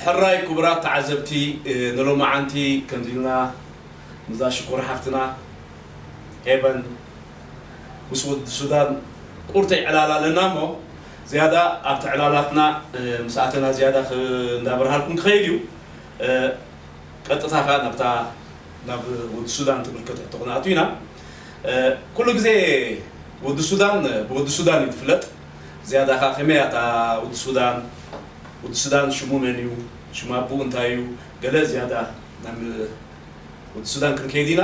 ሕራይ ክቡራት ተዓዘብቲ፣ ንሎማዓንቲ ከምዚ ኢልና ምስዛ ሽኮር ሓፍትና ሄቨን ምስ ወዲ ሱዳን ቁርተይ ዕላል ኣለና እሞ፣ ዝያዳ ኣብቲ ዕላላትና ምስ ኣተና ዝያዳ እንዳበርሃልኩም ክኸይድ እዩ። ቀጥታ ከኣ ናብታ ናብ ወዲ ሱዳን ትምልከት ሕቶ ክንኣቱ ኢና። ኩሉ ግዜ ወዲ ሱዳን ብወዲ ሱዳን እዩ ዝፍለጥ። ዝያዳ ከኣ ከመይ እያ እታ ወዲ ሱዳን፣ ወዲ ሱዳን ሽሙ መን እዩ፣ ሽሙ ኣቦኡ እንታይ እዩ፣ ገለ ዝያዳ ናብ ወዲ ሱዳን ክንከይድ ኢና።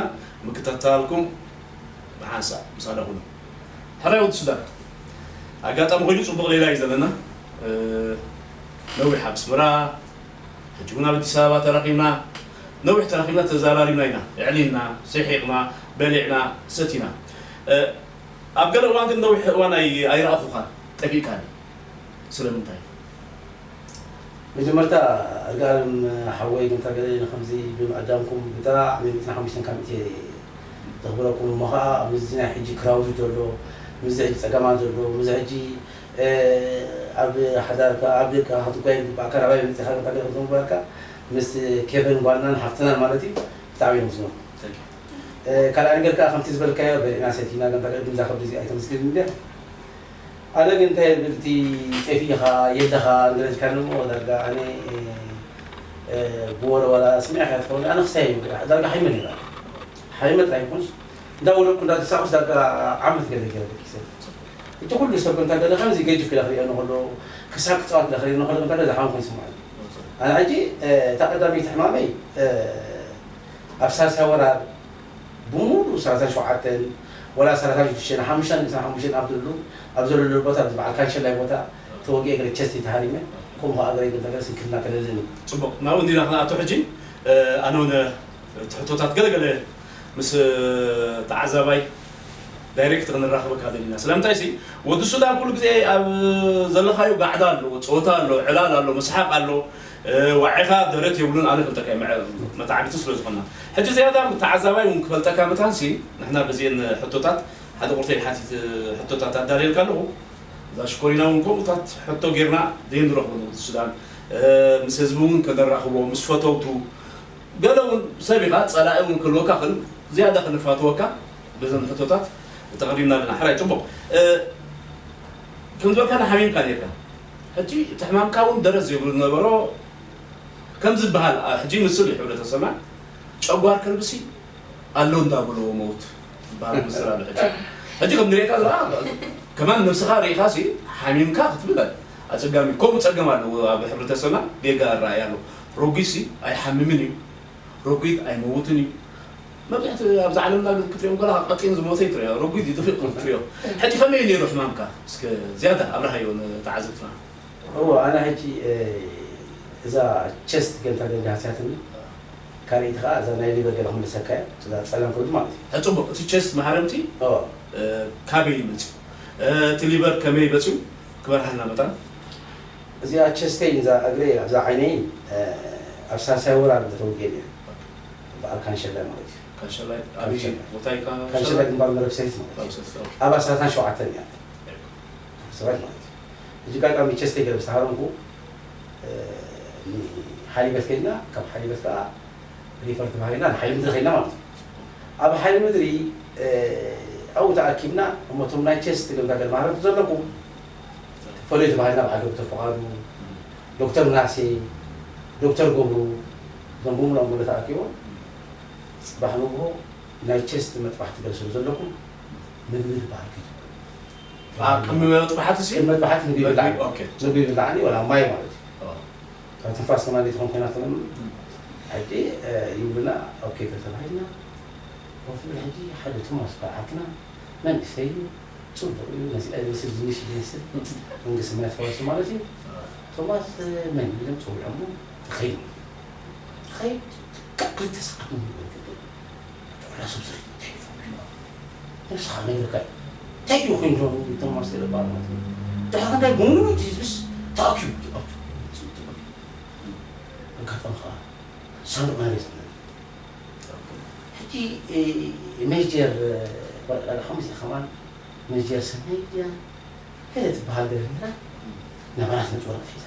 ምክታታልኩም ብሓንሳእ ምሳና ኩኑ። ሕራይ ወዲ ሱዳን፣ ኣጋጣሚ ኮይኑ ጽቡቕ ሌላ እዩ ዘለና። ነዊሕ ኣብ ኣስመራ፣ ሕጂ እውን ኣብ ኣዲስ ኣበባ ተራኺብና፣ ነዊሕ ተራኺብና ተዘራሪብና ኢና። ኣዕሊልና፣ ስሒቕና፣ በሊዕና፣ ሰቲና። ኣብ ገለ እዋን ግን ነዊሕ እዋን ኣይረኣኹኻን፣ ጠፊእካኒ። ስለምንታይ? መጀመርታ እርጋለም ሓወይ ግን ተገለ ንከምዚ ብምዕዳምኩም ብጣዕሚ ሚእትን ሓሙሽተን ካብ ሚእቲ ዘኽብረኩም። እሞ ኸዓ ምስዚ ናይ ሕጂ ክራውድ ዘሎ፣ ምስዚ ሕጂ ጸገማት ዘሎ፣ ምስዚ ሕጂ ኣብ ሓዳርካ ኣብ ደቅካ ክትጓየ ዝግባእካ ናባይ መጺኻ ግን ተገለ ከምዚ ምባልካ ምስ ኬቨን ጓልናን ሓፍትናን ማለት እዩ ብጣዕሚ እዮም ዝነኹ። ካልኣይ ነገር ከዓ ከምቲ ዝበልካዮ በሊዕና ሰቲና ግን ተገለ ድምዛ ከብዲ እዚ ኣይተመስግን እንድያ ኣነ ግን እንታይ ብል እቲ ጠፊእኻ የለኻ እንድረዝካኒ እሞ ዳርጋ ኣነ ብወረ ዋላ ስሚዕካ ትኸውን ኣነ ክሳይ ዳርጋ ሓይመ ነይራ ሓይመ ጥራይ ይኹንስ እንዳወለድኩ እንዳተሳኹስ ዳርጋ ዓመት ገለ ገለ ደቂሰ እቲ ኩሉ ሰብ ከምታ ገለ ከምዚ ገጅፍ ክለ ክሪኦ ንኸሎ ክሳብ ክፃወት ክለ ክሪኦ ንኸሎ ከምታ ገለ ዝሓም ኮይኑ ይስምዓኒ ኣነ ሕጂ እታ ቀዳመይቲ ሕማመይ ኣብ ሳልሳይ ወራር ብሙሉእ ሰላሳን ሸውዓተን ወላ ሰላሳን ሽዱሽተን ሓሙሽተን ንሳ ሓሙሽተን ኣብ ዘለሉ ኣብ ዘለሉ ቦታ ኣብዚ በዓል ካንሸላይ ቦታ ተወጊኤ ገለ ቸስት ተሃሪመ ከምኡ ከዓ ገለ ገለ ነገር ስንክልና ከለለኒ ጽቡቕ ናብኡ እንዲና ክንኣቱ ሕጂ ኣነ እውን እቲ ሕቶታት ገለገለ ምስ ተዓዛባይ ዳይሬክት ክንራኸበካ ደሊና ስለምንታይ ሲ ወዲ ሱዳን ኩሉ ግዜ ኣብ ዘለኻዩ ጋዕዳ ኣለዎ ፀወታ ኣሎ ዕላል ኣሎ መስሓቅ ኣሎ ዋዒኻ ደረት የብሉን ኣነ ፈልጠካ መታዕብቲ ስለ ዝኾና ሕጂ ዝያዳ ተዓዛባይ እውን ክፈልጠካ መታንሲ ንሕና በዚአን ሕቶታት ሓደ ቁርተይ ሓቲት ሕቶታት ኣዳልየልካ ኣለኹ እዛ ሽኮሪና እውን ከምኡታት ሕቶ ጌርና ዘይንረኽቦ ንወዲ ሱዳን ምስ ህዝቢ እውን ከነራኽቦ ምስ ፈተውቱ ገለ እውን ሰብ ኢኻ ጸላኢ እውን ክህልወካ ክእል ዝያዳ ክንፋትወካ በዘን ሕቶታት ተቐዲምና ኣለና ሕራይ ጽቡቕ ከም ዝበልካና ሓሚምካ ኔርካ ሕጂ እቲ ሕማምካ እውን ደረት ዘይብሉ ዝነበሮ ከም ዝበሃል ሕጂ ምስል እዩ ሕብረተሰብና ጨጓር ከልብሲ ኣሎ እንዳበልዎ መውት ዝበሃል ምስል ኣሎ ሕጂ ሕጂ ከም ንሪእካ ዝረኣ ከማን ነብስኻ ርኢኻ ሲ ሓሚምካ ክትብል ኣጸጋሚ ከምኡ ጸገም ኣለዎ ኣብ ሕብረተሰብና ጌጋ ኣረኣያ ኣሎ ረጒድ ሲ ኣይሓምምን እዩ ረጒድ ኣይመውትን እዩ መብዛሕቲ ኣብዚ ዓለምና ግን ክትሪኦም ከለካ ቀጢን ዝሞተ ይትሪኦ ረጒድ ይጥፍእ ክትሪኦ ሕጂ ከመይ ነይሩ ሕማምካ እስከ ዝያዳ ኣብርሃዮ ንተዓዘብትና እዎ ኣነ ሕጂ እዛ ቸስት ገንታ ገንዲ ሃስያትኒ ካልኣይቲ ከዓ እዛ ናይ ሊቨር ገለ ክምልሰካ እያ እዛ ፀላም ከብዲ ማለት እዩ ሕፅቡቅ እቲ ቸስት ማህረምቲ እዎ ካበይ ይመፅእ እቲ ሊቨር ከመይ በፅዩ ክበርሃልና መጣን እዚኣ ቸስተይን እዛ እግረይ ኣብዛ ዓይነይን ኣብ ሳልሳይ ወር ኣብ ተወጊኤ ነይረ በዓል ካንሸላ ማለት እዩ ካንሸላ ኣበይ ቦታ እዩ ካንሸላ ግንባር መረብ ሰይት ማለት እዩ ኣብ ኣስራታን ሸውዓተን እያ ሰባት ማለት እዩ ሕጂ ጋጣሚ ቸስተይ ገለ ዝተሃረምኩ ሓሊበት ከይድና ካብ ሓሊበት ከዓ ሪፈር ተባሂልና ንሓይሊ ምድሪ ከይድና ማለት እዩ ኣብ ሓይሊ ምድሪ ኣብኡ ተኣኪብና እሞ እቶም ናይ ቸስት ገምታገል ማህረምቲ ዘለኩም ፈለዩ ተባሂልና በዓል ዶክተር ፍቓዱ ዶክተር ምናሴ ዶክተር ገብሩ እዞም ብምሎም ገለ ተኣኪቦም ፅባሕ ንግሆ ናይ ቸስት መጥባሕቲ ገለ ስለ ዘለኩም ምግቢ ዝበሃል ከይትበልዑ ቅድሚ መጥባሕቲ ሲ ቅድሚ መጥባሕቲ ምግቢ ይብላዕ ምግቢ ይብላዕኒ ወላ ማይ ማለት እዩ ትንፋስ ከማን ዘይትኾን ኮይና ትኾን ሕጂ ይብሉና ኦኬ ተተባሂልና ኮፍ ንብል ሕጂ ሓደ ቶማስ በዓልትና መንእሰይ እዩ ፅቡቅ እዩ ነዚኣ ዝመስል ድንሽ ዝመስል መንግስቲ ምክንያት ተዋሱ ማለት እዩ ቶማስ መን ኢሎም ፀውዖሞ ተኸይኑ ተኸይድ ካብ ክልተ ሰዓት ንግበር ግድን ኩላ ሰብ ዝርኢ እንታይ እዩ ነብስኻ ነግርካ እዩ እንታይ እዩ ኮይኑ ቶም ቶም ማስተር ይባል ማለት እዩ ድሕሪ ክንዳይ ብምሉእ ህዝብስ ተኣኪቡ ኣጋጣሚ ከዓ ሳንዱቕ ናይ ሬሳ ሕጂ ሜጀር ወረዳ ሓሙስ ከማን ሜጀር ሰናይ ገለ ትበሃል ገለ ነራ ናባና ትመፅእ ወረቐት ሒዛ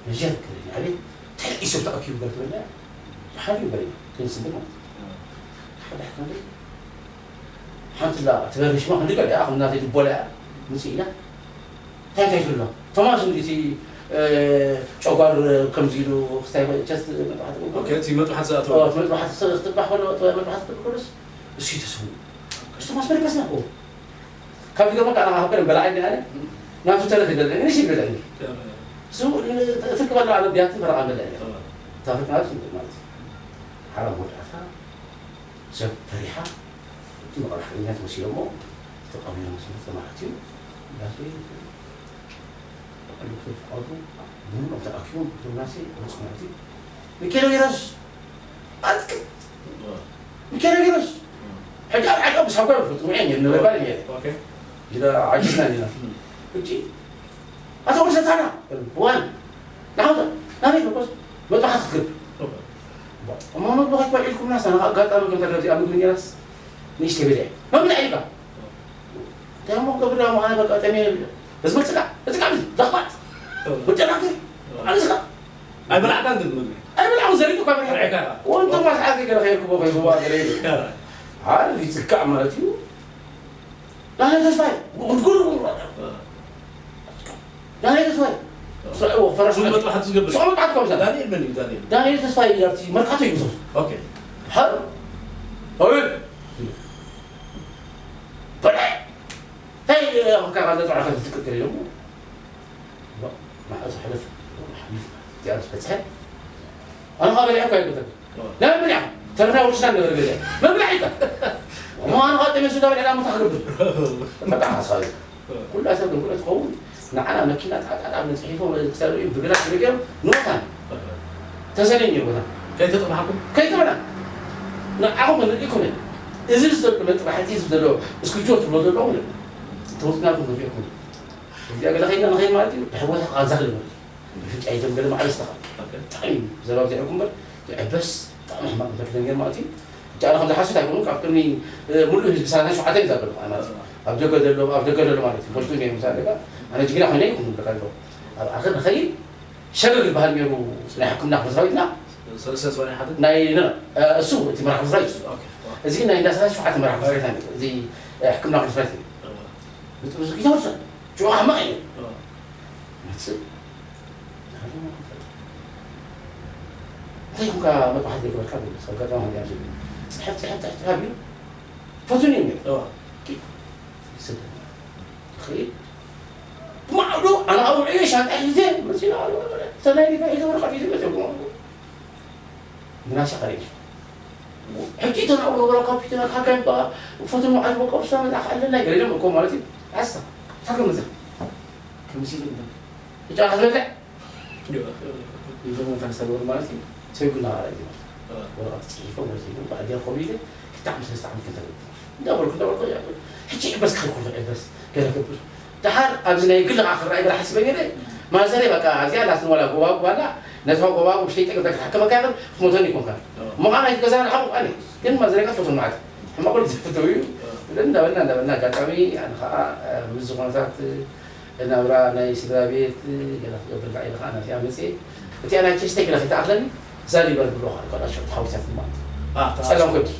መጀር ገለ ኣቤት ኢሱ ተኣኪቡ ገለ ትበላ ሓዲ ገለ ክንስንድር ማለት ሓደ ሓደ ሓንቲ ላ ትበርሽ ማ ክንዲ ገለ ኣኹም ናተይ ድቦላ ምጽእ ኢላ እንታይ እንታይ ትብሎ ቶማስ እንዲቲ ጨጓር ከምዚ ኢሉ ክስታይ ቸስት መጥባሕቲ ኦኬ እቲ መጥባሕቲ ዝኣተወ ኦ መጥባሕቲ ክትጥባሕ ከሎ መጥባሕቲ ክትጥባሕ ከሎስ እሱ ተስሙ እሱ ቶማስ መለከስና ኦ ካብ ገመ ካና ሀበረ በላዓይ ያለ ናቱ ተረክ ይደለ እኔ ሲል በላኝ እሱ ትክበላ አለ ቢያትን ፈረቃ በላኝ ታፍሪካ ማለት ማለት ሓራም ወዳታ ሰብ ፈሪሓ እቲ መቕረብ ሓርነት ወሲዶሞ ተቐቢሎም ስለ ተማዕትዩ ዳሴ በቐሉ ክፍቀዱ ብምኖም ተኣኪቦም ብትምናሴ ወፅኡ ማለት እዩ ሚካኤል ጌሮስ ኣትክት ሚካኤል ጌሮስ ሕጂ ኣብ ዓዲ ኣቡስ ሓጓ ይፈልጡ ውዕን እዮም ነበርባል እየ ኦኬ ኢለ ዓጅዝና ኢና ሕጂ ኣቶ ወርሰታና ዋን ናሓውዛ ናበይ ነኮስ መጥባሕቲ ክትገብር እሞ መግቢ ከይትበልዑ ኢልኩምና ሳና ኣጋጣሚ ከም ተረዚ ኣብ ምግቢ ነራስ ንእሽተይ በሊዐ መብልዕ ኢልካ እንታይ እሞ ገብር ዳሞ ኣነ በቃ ጠሚየ በዚ መፅካ እዚ ካብ ለኽባጥ ወጨናክ ኣነስካ ኣይበላዕካን ግን ምግቢ ኣይበላዕኩ ዘሪጡ ካብ ርዕካ ወንቶም ኣስዓዚ ገለ ከይርክቦ ከይዝዋ ገለ ዓር ይፅካዕ ማለት እዩ ዳንኤል ተስፋይ ጉድጉድ ዳንኤል ተስፋይ ስዑ ፈረስ መጥባሕቲ ዝገብር ስዑ መጥባሕቲ ከምዛ ዳንኤል መን እዩ ዳንኤል ዳንኤል ተስፋይ ኣብቲ መርካቶ እዩ ብዙ ኦኬ ሓር ኣቤት በላይ እንታይ ኣኹካ ካብ ዘጥዕካ ዝትቅጥር ኢሎሞ ማዕዝ ሕልፍ ሕልፍ እዚኣ ዝበፅሐ ኣነ ካ በሊዐ እኳ ይብለካ ናይ መብልዕ ተረፍና ውርስና ንብር ገዛ መብልዕ ኢልካ እሞ ኣነ ካ ጠሜሱ ዳ በልዕና ምታ ክገብር መጣ ሓሳብ ኩላ ሰብ ግን ኩለ ትኸውን ንዓና መኪና ጣጣጣ ንፅሒፎ ክሳብ ብግራት ዝገም ንወታን ተሰለኝ ቦታ ከይተጥማሕኩም ከይተበላ ንዓኹም ንርኢ ኩነ እዚ ዘሎ መጥባሕቲ እዚ ዘሎ እስክጆ ትብሎ ዘለኹም ተወፅናኩም ንሪኦ ኩነ እዚኣ ገለ ከይድና ንኸይድ ማለት እዩ ድሕር ቦታ ክኣዛኽል ማለት እዩ ፍጫ ይተም ገለ ማዕበስ ተኻ ብጣዕሚ ዘባብ ዘይዕኩም በር ይዕበስ ብጣዕሚ ሕማቅ መፈክር ነገር ማለት እዩ ብቻ ኣነ ከም ዝሓስብ ኣይኮኑ ካብ ቅድሚ ሙሉእ ህዝቢ ሰላሳ ሸውዓተ እዩ ዛበልኩ ማለት እዩ ኣብ ደገ ዘሎ ኣብ ደገ ዘሎ ማለት እዩ ፈልጡ እዮም ምሳሌ ኣነ ጅግና ኮይነ ይኩም ንብለካ ኣለኹ ኣብ ኣኽር ንኸይድ ሸገግ ዝበሃል ነይሩ ናይ ሕክምና ክፍሊ ሰራዊትና ሰለስተ ሰማንያ ሓደ ናይ ነ- እ፣ እሱ እቲ መራሒ ክፍሊ ሰራዊት እሱ። ኦኬ። እዚ ናይ እንዳ ሰላሳ ሸውዓተ መራሒ ክፍሊ ሰራዊት እዩ። እዚ እ፣ ሕክምና ክፍሊ ሰራዊት እዩ። እዋ። ብጥብዚ ይተወርሰ ሽዑ ሕማቕ እዩ። እዋ። መፅእ እንታይ ኩንካ መጥባሕቲ ዘይገበርካ ብለስ ኣጋጣሚ ሃንዲያ ዝብል ፅሕፍ ፅሕፍ ፅሕፍ ፅሕፍ እዩ ፈቱን እዩ ነይሩ። እዋ። ይስደድ ይኸይድ ብማዕዶ ኣነ ኣብኡ ዕዮ ሻንጣ ሒዘ መፂና ኣሎ ተናይ ሪፋ ሒዘ ወረቐት ሒዘ መፅኦም ምናሻ ኸሪድ ሕጂ ተናኡ ነበረ ካፒቴና ካካይባ ፎቶ መዓት በቃ ውሳ መጣ ኣለና ገለ ደሞ እኮ ማለት እዩ ኣስታ ታከ መዘ ከምዚ ይብል ሕጂ ኣኽበለ ይዞም ታሰበሩ ማለት እዩ ሰይጉና ኸሪድ ወረቐት ፅሒፎም ወሲዶም ብኣዲያ ኮሚቴ ክልተ ዓመት ሰለስተ ዓመት ክንተገብር እንዳበልኩ እንዳበልኩ ሕጂ ዕበስ ክኸይድ ኩሉ ዕበስ ገለ ክብል ደሓር ኣብዚ ናይ ግል ከዓ ክረኣይ ገለ ሓሲበ ገለ ማዘረይ በቃ ኣብዚኣ ናትን ዋላ ጎባጉብ ኣላ ነታ ጎባጉብ ሸይጠ ገዛ ክትሓከመካ ይኽእል ክትሞተኒ ይኮንካ እሞ ከዓ ናይቲ ገዛ ንሓቁ ኣነ ግን ማዘረይ ከዓ ትፈትወኒ መዓት ሕማቕ ወዲ ዘፍተው እዩ እንዳበልና እንዳበልና ኣጋጣሚ ኣነ ከዓ ምስ ዝኾነታት ናብራ ናይ ስድራ ቤት ገለ ክገብር ከዓ ኢለ ከዓ ናብዚኣ መፅየ እቲኣ ናይ ቸስተይ ገለ ከይተኣኽለኒ እዛ ሊበር ብሎ ከዓ ሸ ተሓዊሳት ማለት ጸገም ኮንኪ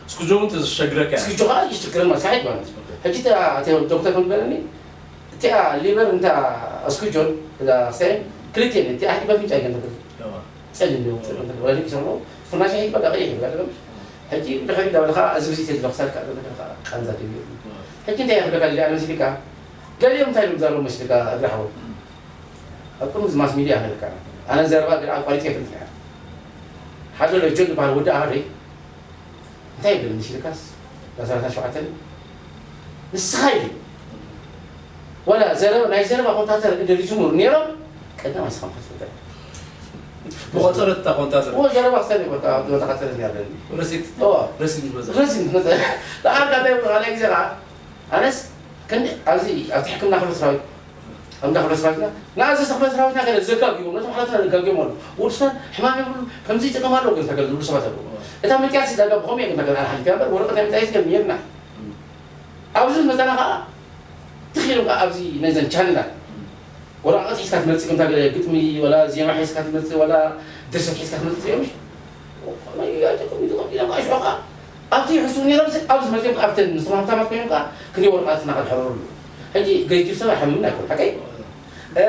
እስኩጆ እውን ተዘሸግረካ እስኩጆ ከዓ ይሽግረን ማለት ሳሒት ማለት ሕጂ ዶክተር ከም ዝበለኒ እቲኣ ሊበር እንታ እስኩጆን እዛ ክሳይን ክልቲኤን እቲኣ ሕጂ በፍንጫ ይገንዘብ ጸሊም እዩ ጸሊም ተግባር ይሰምዑ ፍናሽ ሕጂ በቃ ቀይሕ ይባል ሕጂ ብድሕሪ እንዳበልካ እዚ ብዚ ተዝሎ ክሳልካ ቃንዛ ትብሉ ሕጂ እንታይ ይኽበካ ዚኣ መሲልካ ገሊኦም እንታይ ኢሎም ዛረቡ መሲልካ እግሪ ሓወ ኣብ ቅድሚ እዚ ማስ ሚድያ ክልካ ኣነ ዘረባ ገለ ኣቋሪፀ ይፈልጥ እያ ሓደ ለጆ ዝበሃል ወዲ ኣህረይ እንታይ ይብል መሲልካስ ዳ ሰላሳ ሸውዓተ ንስኻ ኢሉ ዋላ ዘረባ ናይ ዘረባ ኮንታተር እንደ ዝጅምሩ ነይሮም ቀዳማይ ስኻ ምኸፍተ ብቆፀረት እታ ኮንታተር ዘረባ ክሰል ይበልካ ተቃፀረት ነርለኒ ረሲት ረሲት ዝበዛ ረሲት ደኣ ካልኣይ ግዜ ከዓ ኣነስ ክንዲ ኣብዚ ኣብቲ ሕክምና ክፍሊ ሰራዊት ኣብ እንዳ ክፍለ ሰራዊትና ንኣዘዝቲ ክፍለ ሰራዊትና ገለ ዘጋግዮም ነቶም ሓለፍትና ዘጋግዮም ኣሎ ወዲ ሱዳን ሕማም የብሉ ከምዚ ይጠቀም ኣሎ ግን ተገለ ዝብሉ ሰባት ኣለዉ እታ መጥያሲ ዳጋ ብኸምኡ ግን ተገለ ሓሊፍ እያ እምበር ወረቀት ናይ መጥያሲ ግን የብና ኣብዚ መፀና ከዓ ትኽኢሎም ከዓ ኣብዚ ነዘን ቻነላት ወረቀት ሒዝካ ትመፅእ ከምታ ገለ ግጥሚ ወላ ዜማ ሒዝካ ትመፅእ ወላ ድርሰት ሒዝካ ትመጽእ እዮም። ኣይጠቅም እዩ፣ ጠቅም ኢሎም ከዓ ሽዑ ከዓ ኣብቲ ይሕስቡ ነይሮም፣ ኣብዚ መጺኦም ከዓ ኣብተን ምስቶም ሃብታማት ኮይኖም ከዓ ክንደይ ወረቓትና ከድሕረሩ። ሕጂ ገንጅብ ሰብ ኣይሓምምን ኣይኮን፣ ሓቀይ? እ፣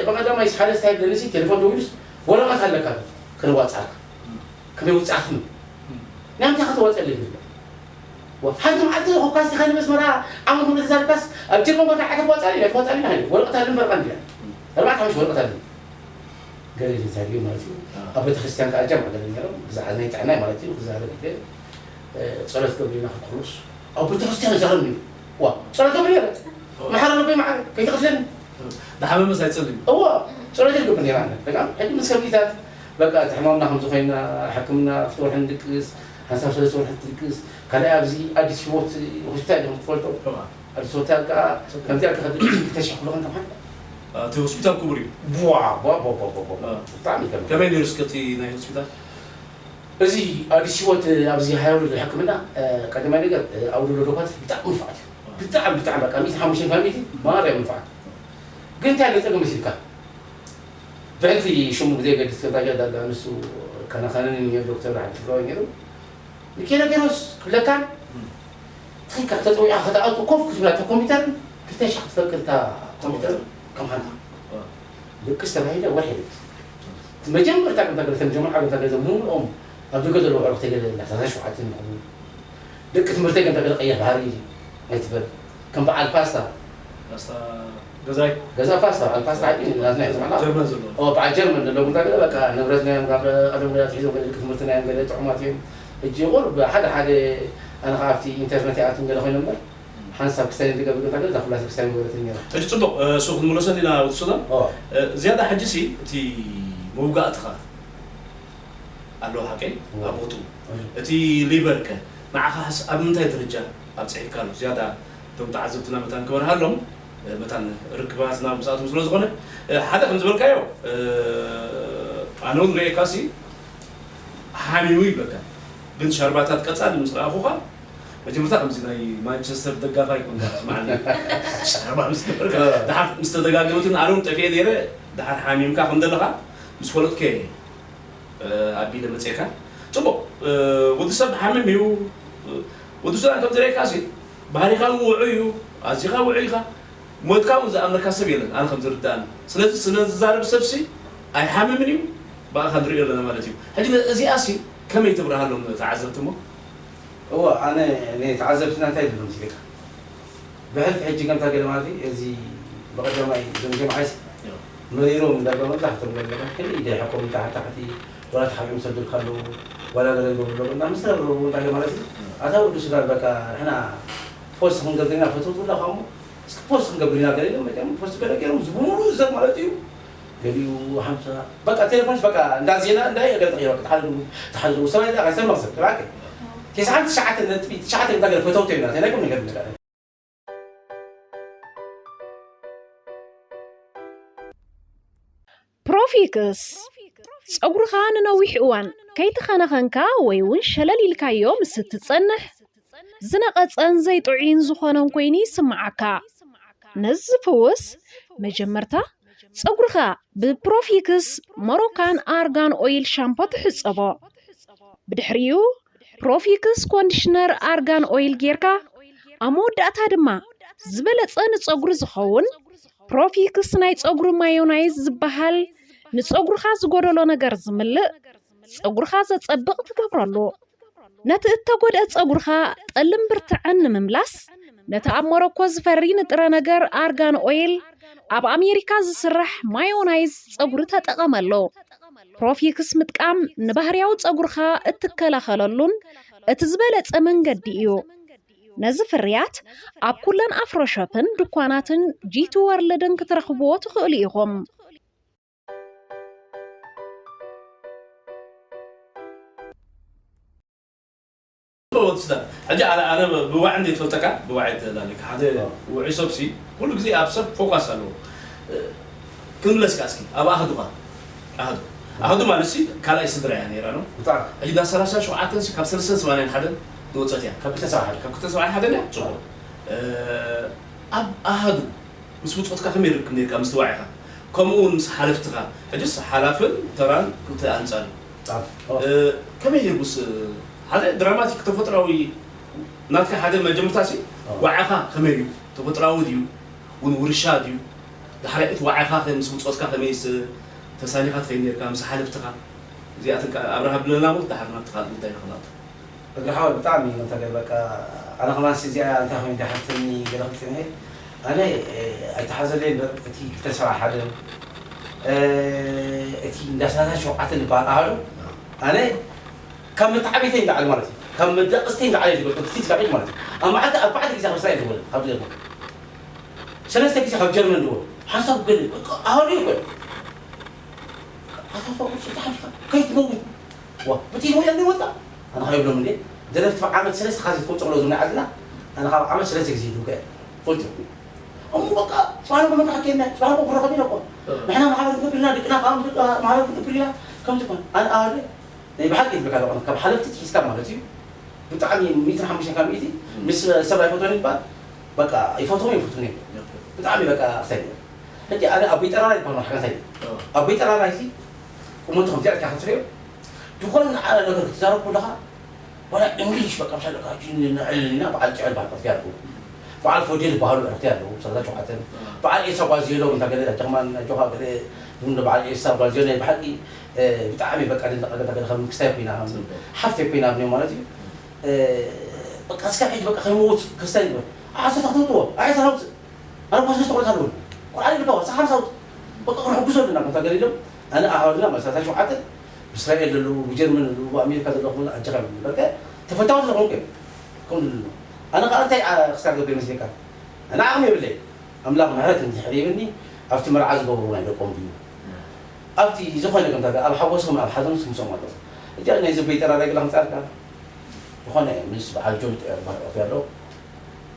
ብቐዳማይ ሓደ ስታይል ደንሲ ቴሌፎን ደዊሉስ ወረቐት ኣለካ ዶ? ክንዋጽኣካ። ከመይ ውጻእክኒ? ናይ ምንታይ ከተዋጽኣለይ ይብል። ዋ፣ ሓንቲ መዓልቲ ኮኳስ ዲኻ ንመስመራ ዓመት ሙሉ ተዛሪብካስ ኣብ ጀርመን ቦታ ዓዲ ተዋጽኣለይ፣ ተዋጽኣለይ ኢላ። ወረቐት ኣለን በርቓ እንድያ። ኣርባዕተ ሓሙሽተ ወረቐት ኣለን። ገለ ኢሉ ተዛሪቡ ማለት እዩ። ኣብ ቤተክርስትያን ከዓ ጃምዓ ገለ ነይሮም። ብዛዕባ ናይ ጥዕናይ ማለት እዩ ክዛረብ ኢለ፣ እ፣ ጸሎት ገብር ኢና ክትኩርስ። ኣብ ቤተክርስትያን ይዛረብ ነይሩ። ዋ፣ ጸሎት ገብር ነይረ። መሓሪ ረቢ መዓረ፣ ከይትቐትለኒ። ዝሓመመስ ኣይጸልይን። እዎ፣ ጸሎት ይገብር ነይረ ኣነ። በቃ፣ ሕጂ ምስ ከብዲታት፣ በቃ፣ እቲ ሕማምና ከምዚ ኮይና፣ ሕክምና ክልተ ወርሒ ንድቅስ፣ ሓንሳብ ሰለስተ ወርሒ ትድቅስ፣ ካልኣይ ኣብዚ ኣዲስ ህይወት ሆስፒታል ኢኹም ትፈልጡ? እዋ። ኣዲስ ሆስፒታል ከዓ፣ ከምዚ ኣልካ ከድቅስ ክልተ ሽሕ ክፍልኹም ከም ሓንቲ። እቲ ሆስፒታል ክቡር እዩ። ቧ፣ ቧ፣ ቧ፣ ቧ፣ ቧ፣ ቧ። እ። ብጣዕሚ ይገርም። ከመይ ነይሩ እስከ እቲ ናይ ሆስፒታል? እዚ ኣዲስ ህይወት ኣብዚ ሃይወይ ሕክምና፣ እ፣ ቀዳማይ ነገር፣ እ፣ ኣብ ዘሎ ዶኳት ብጣዕሚ ንፉዓት እዩ። ብጣዕሚ፣ ብጣዕሚ በቃ ሚእቲ ሓሙሽተ ካብ ሚእቲ ማርያም ንፉዓት። ግን እንታይ ኣሎ ጸገም መሲልካ? ብሕልፊ ሽሙ ብዘየገድስ ከንታ ዳርጋ ንሱ ከናኸነኒ ነይሩ ዶክተር ዓብዲ ትግራዋይ ነይሩ። ንኬኖ ኬኖስ ክብለካን ትኽክል ተጸዊዕካ ከተኣቱ ኮፍ ክትብላ እታ ኮምፒውተር ክልተ ሽሕ ክትፈቅድ እታ ኮምፒውተር ከም ሓንታ። እ። ድቅስ ተባሂለ ወርሒ ድቅስ። እቲ መጀመርታ ከምታ ገለ ተምጀምር ዓለም ገለ ሙሉኦም ኣብ ደገ ዘለዉ ኣዕሩኽተይ ገለ እንዳሕሳሳ ሸውዓተ ይኹኑ። ደቂ ትምህርተይ ከምታ ገለ ቀይሕ ባህሪ ኣይትበል። ከም በዓል ፓስታ። ፓስታ ገዛይ? ገዛ ፓስታ፣ በዓል ፓስታ ዓዲ ናትና እዩ ዝመላ። ጀርመን ዘሎ። ኦ፣ በዓል ጀርመን ዘሎ ጉንታ ገለ በቃ ንብረት ናይ ካብ ቀደም ገለ ኣትሒዞም ገለ ደቂ ትምህርቲ ናይ ገለ ጥዑማት እዮም። ሕጂ ቁሩብ ሓደ ሓደ ኣነ ከዓ ኣብቲ ኢንተርነት ይኣትም ገለ ኮይነ እምበር ሓንሳብ ክስታይ ዝገብር ጉንታ ገለ እዛ ኩላ ሰብ ክስታይ ምበለት ነይራ። ሕጂ ጽቡቕ፣ እ፣ እሱ ክንምለሰሉ ኢና ወዲ ሱዳን። ኦ። እ፣ ዝያዳ ሕጂ ሲ እቲ መውጋእትኻ ኣለዎ ሓቀይ እዎ። ኣብ ቦትኡ። እዎ። እቲ ሊቨር ከ ንዓኻስ ኣብ ምንታይ ደረጃ ኣብጺሕካ ኣሎ? ዝያዳ እቶም ተዓዘብትና መታን ክበርሃሎም፣ እ፣ መታን ርክባትና ምስኣቶም ስለ ዝኾነ፣ እ፣ ሓደ ከም ዝበልካዮ፣ እ፣ ኣነ እውን ርእየካ ሲ ሓሚሙ ይብለካ። ግን ሻርባታት ቀጻሊ ምስ ረኣኹኻ፣ መጀመርታ ከምዚ ናይ ማንቸስተር ደጋፋይ ኮንካ ትስምዓኒ። ሻርባ ምስ ገበርካ፣ እ። ድሓር ምስ ተደጋገመትን ኣነ እውን ጠፊኤ ነይረ፣ ድሓር ሓሚምካ ከም ዘለኻ ምስ ፈለጥኩ እየ። እ፣ ኣቢለ መጽኤካ። ጽቡቕ፣ እ፣ ወዲ ሰብ ሓምም እዩ። እ፣ ወዲ ሰብ ከም ዝረእየካ ሲ፣ ባህሪኻ እውን ውዑይ እዩ። ኣዚኻ ውዑይ ኢኻ። ሞትካ እውን ዝኣምነካ ሰብ የለን፣ ኣነ ከም ዝርድኣኒ። ስለዚ ስለ ዝዛረብ ሰብ ሲ ኣይሓምምን እዩ። ብኣኻ ንሪኦ ኣለና ማለት እዩ። ሕጂ ነ-፣ እዚኣ ሲ ከመይ ትብርሃሎም ተዓዘብቲ እሞ? እዎ፣ ኣነ ንተዓዘብትና እንታይ ዝብሎም ሲልካ? ብሕልፊ ሕጂ ከምታ ገለ ማለት እዩ፣ እዚ ብቐዳማይ እዞም ጀምዓይስ ዮ። መሪሮም እንዳበሉ መብዛሕትኦም ገለ ከም ኢደ ይሓቆም ታሕቲ ታሕቲ፣ ዋላ ተሓቢኦም ሰዱልካ ኣለዉ፣ ዋላ ገለ ይገብሩ ኣለዉ፣ እንዳ ምስ ተረብረቡ እንታይ ማለት እዩ? ዮ። ኣታ ወዲ ሱዳን በቃ ንሕና ፖስት ክንገብር ኢና፣ ፈተውቱ ኣለኻ እሞ እስኪ ፖስት ክንገብር ኢና ገለ ኢሎም መጺኦም ፖስት ገለ ገይሮም፣ እዚ ብምሉኡ ሰብ ማለት እዩ። ገሊኡ ሓምሳ በቃ ቴሌፎንስ በቃ እንዳ ዜና እንዳ ገለ ተቐይሩ፣ በቃ ተሓልሉ፣ ተሓልሉ፣ ሰብኣይ እንታይ ሰብ መቕሰብ፣ ተባዕከ። ተስዓን ትሽዓተን ነጥቢ ትሽዓተ እንታይ ገለ ፈተውቱ ኢና፣ እንታይ ቁም ነገር ንገር። ፕሮፊክስ፣ ጸጉርኻ ንነዊሕ እዋን ከይተኸናኸንካ ወይ እውን ሸለል ኢልካዮ ምስ እትጸንሕ፣ ዝነቐጸን ዘይጥዑይን ዝኾነን ኮይኑ ይስምዓካ። ነዚ ዝፍውስ፣ መጀመርታ ጸጉርኻ ብፕሮፊክስ ሞሮካን ኣርጋን ኦይል ሻምፖ ትሕጸቦ። ብድሕሪኡ፣ ፕሮፊክስ ኮንዲሽነር ኣርጋን ኦይል ጌርካ፣ ኣብ መወዳእታ ድማ ዝበለጸ ንጸጉሪ ዝኸውን ፕሮፊክስ ናይ ጸጉሪ ማዮናይዝ ዝበሃል ንጸጉርኻ ዝጎደሎ ነገር ዝምልእ፣ ጸጉርኻ ዘጸብቕ ትገብረሉ። ነቲ እተጎድአ ጸጉርኻ ጠልን ብርትዕን ንምምላስ፣ ነቲ ኣብ ሞሮኮ ዝፈሪ ንጥረ ነገር ኣርጋን ኦይል፣ ኣብ ኣሜሪካ ዝስራሕ ማዮናይዝ ጸጉሪ ተጠቐመሉ። ፕሮፊክስ ምጥቃም ንባህርያዊ ጸጉርኻ እትከላኸለሉን እቲ ዝበለጸ መንገዲ እዩ። ነዚ ፍርያት ኣብ ኩለን ኣፍሮ ሾፕን ድኳናትን ጂ ቱ ወርልድን ክትረኽብዎ ትኽእሉ ኢኹም። ወዲ ሱዳን። ሕጂ ኣነ፣ ኣነ ብዋዒ እንደ ትፈልጠካ፣ ብዋዒ ትላለካ። ሓደ ውዑይ ሰብሲ ኩሉ ግዜ ኣብ ሰብ ፎካስ ኣለዎ። ክንብለስካ እስኪ፣ ኣብ ኣህዱኻ። ኣህዱ። ኣህዱ ማለት ሲ ካልኣይ ስድራ እያ ነይራ፣ ነው? ብጣዕሚ። ሕጂ እንዳ ሰላሳ ሸውዓተን ሲ ካብ ሰለስተ ሰማንያን ሓደን ዝወጸት እያ። ካብ ክልተ ሰብዓ ሓደ። ካብ ክልተ ሰብዓ ሓደ እያ? ጽቡቕ። እ፣ ኣብ ኣሃዱ ምስ ብጾትካ ከመይ ርክብ ነይርካ፣ ምስ ተዋዒኻ? ከምኡ እውን ምስ ሓለፍትኻ። ሕጅስ ሓላፍን ተራን ክልተ ኣንጻር እዩ። እ፣ ከመይ ነይሩስ ሓደ ድራማቲክ ተፈጥራዊ ናትካ ሓደ መጀመርታ ሲ ዋዕኻ ከመይ እዩ? ተፈጥራዊ ድዩ? እውን ውርሻ ድዩ? ዳሕራይ እቲ ዋዕኻ ከ ምስ ብጾትካ ከመይስ ተሳኒኻ ትኸይድ ነርካ ምስ ሓለፍትኻ? እዚኣተን ከኣ ኣብርሃ ብለና እሞ ዳሓር ናብቲ ካልእ ጉዳይ ንኽንኣቱ። እግሪ ሓወይ ብጣዕሚ እዩ እንተ ገለ በቃ ኣነ ከማን ሲ እዚኣ እንታይ ኮይኑ ዳሓርትኒ ገለ ክጽንሄ ኣነ ኣይተሓዘለይ እምበር እቲ ክልተ ሰብዓ ሓደ እቲ እንዳ ሰላሳ ሸውዓተ ዝበሃል ኣሃዱ ኣነ ካብ መተዓቢተይ ንላዕሊ ማለት እዩ ካብ መዳቕስተይ ንላዕሊ ዝገብር ፊት ላፊት ማለት እዩ ኣብ መዓልቲ ኣርባዕተ ግዜ ካብ እስራኤል ዝወለ ካብ ዝገርመ ሰለስተ ግዜ ካብ ጀርመን ዝወለ ሓንሳብ ገለ ኣሃዱ ይኮን ኣሳሳቁ ስልጣን ከይትመውት ዋ ብቲ ይወያ እንደ ወጣ ኣነ ኸይብሎም እንዴ ደረፍቲ ዓመት ሰለስተ ካሴት ከውፅእ ዝብላ ዓድና ኣነ ካብ ዓመት ሰለስተ ግዜ ይድውቀ ፈልጥ እሞ በቃ ፅባሕ ንጎ መካሓት ከየና ፅባሕ ንጎ ክረኸብ ኢለ እኮ ንሕና ማሕበር ክንገብር ኢና ደቅና ከዓ ማሕበር ክንገብር ኢና ከምዚ እኮ ኣነ ኣደ ናይ ብሓቂ ይብልካ ደቆ ካብ ሓለፍቲ ትሒዝካ ማለት እዩ ብጣዕሚ ሚእትን ሓሙሽተን ካብ ሚእቲ ምስ ሰብ ኣይፈትዎን ይባል በቃ ይፈትዎም ይፈትውን እዮም ብጣዕሚ በቃ ክሳይ ሕጂ ኣነ ኣቦይ ጠራራ ይባል ሓጋሳይ ኣቦይ ጠራራ እዚ ቁመቱ ከምዚኣ ኢልካ ክትሪኦ ዝኾነ ንዓና ነገር ክትዛረብ ከለኻ ዋላ እንግሊሽ በቃ ምሳሌ ካብ ሕጂ ንዕልል ኢና በዓል ጥዑል በዓል ዕርፍቲ ኣለዉ በዓል ፎዴል ዝበሃሉ ዕርፍቲ ኣለዉ ሰላሳ ሸውዓተ በዓል ኤሳ ጓዝየሎም እንዳ ገለ ኣጆኻ ኣጆኻ ገለ ዝብሉ በዓል ኤሳ ጓዝየሎም ናይ ብሓቂ ብጣዕሚ በቃ ደንደቕ ገለ ከም ክስታይ ኮይና ከም ሓፍተይ ኮይና ኣብኒኦም ማለት እዩ በቃ እስካብ ሕጂ በቃ ከይመውት ክስታይ ይበል ዓሰርተ ክትውጥዎ ዓሰርተ ኣርባዕተ ሰለስተ ቆልዑት ኣለዉ ቆልዓ ይልካ ወሳ ሓምሳ ኣውጥ በቃ ክንሕግዞ ኣለና ከምታ ገለ ኢሎም ኣነ ኣሃዱና መሳታ ሸውዓተ ብእስራኤል ዘለዉ ብጀርመን ዘለዉ ብኣሜሪካ ዘለዉ ክብሉ ኣጀኻ ይብሉ በቃ ተፈታዊ ስለኾንኩ እዮም ከም ዝብሉ ኣነ ከዓ እንታይ ክሳብ ገብር መስለካ ኣነ ዓቕሚ የብለይ ኣምላኽ ምሕረት እንድሕር ይብኒ ኣብቲ መርዓ ዝገብሩ ናይ ደቆም ድዩ ኣብቲ ዝኾነ ከምታ ኣብ ሓጎሶም ኣብ ሓዘኖም ስምሶም ኣለዉ እዚኣ ናይ ዝበይ ጠራራይ ገላ ክምፃልካ ዝኾነ ምስ በዓል ጆን ጥዑር ባህርዖት ያለው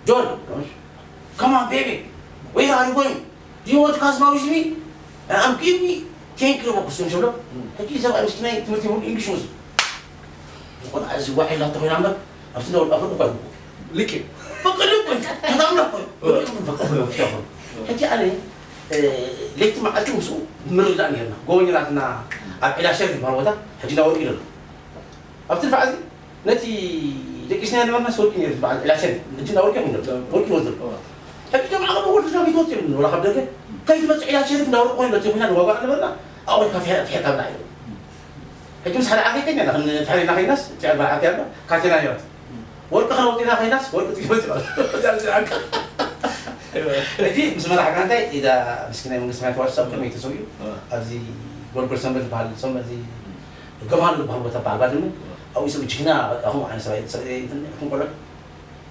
ጆን come on baby where are you going do you want to cause my with me I'm give me ten kilo box ስም ሽብሎ ሕጂ ሰብኣይ ምስኪናይ ትምህርቲ ይሁን እንግሊሽ ምስ ዝኾነ እዚ ዋዒላ ተኾይና እምበር ኣብቲ ነውል ኣፍር እኳ ይሁን ልክ በቅልብ ተዛምላ እኮ ሕጂ ኣነ ለይቲ መዓልቲ ምስኡ ምርዳእ ነርና ጎበኛታትና ኣብ ዒላ ሸሪፍ ዝበሃል ቦታ ሕጂ ናወርቂ ይለሉ ኣብቲ ድፋዕ እዚ ነቲ ደቂስና ነበርና ሰውቂ ነሩ ዝበዓል ዕላሸን ሕጂ እንዳወርቂ ይኹን ወርቂ ይወዝር ሕጂ ቶም ዓቐብ ወርቂ ዝና ቤት ወርቂ ይብሉ ወላ ካብ ደገ ከይትመጽእ ዕላሸን እንዳወርቂ ኮይኑ ለቲ ኮይና ንዋጓዕ ነበርና ኣወል ካፊ ፍሕካ ብላ ኢሉ ሕጂ ምስ ሓደ ዓርኪ ከኛ ንፍሕሬና ከይናስ ትዕር በዓል ዓርኪ ኣሎ ካቴና ነራት ወርቂ ከነውጢና ከይናስ ወርቂ ትመጽእ ሕጂ ምስ መራሕካ እንታይ ኢዛ ምስኪናይ መንግስቲ ማይ ተዋርሶ ኣብ ቅድሚ ተሰውዩ ኣብዚ ጎልጎል ሰንበት ዝበሃል ሰንበት እዚ ገማሉ ዝበሃል ቦታ በዓል ባድመ ኣብኡ ሰብ ጅግና በቃ ከምኡ ዓይነት ሰብኣይ ሰብኣይ እንትን ኢኹም ቆልዑ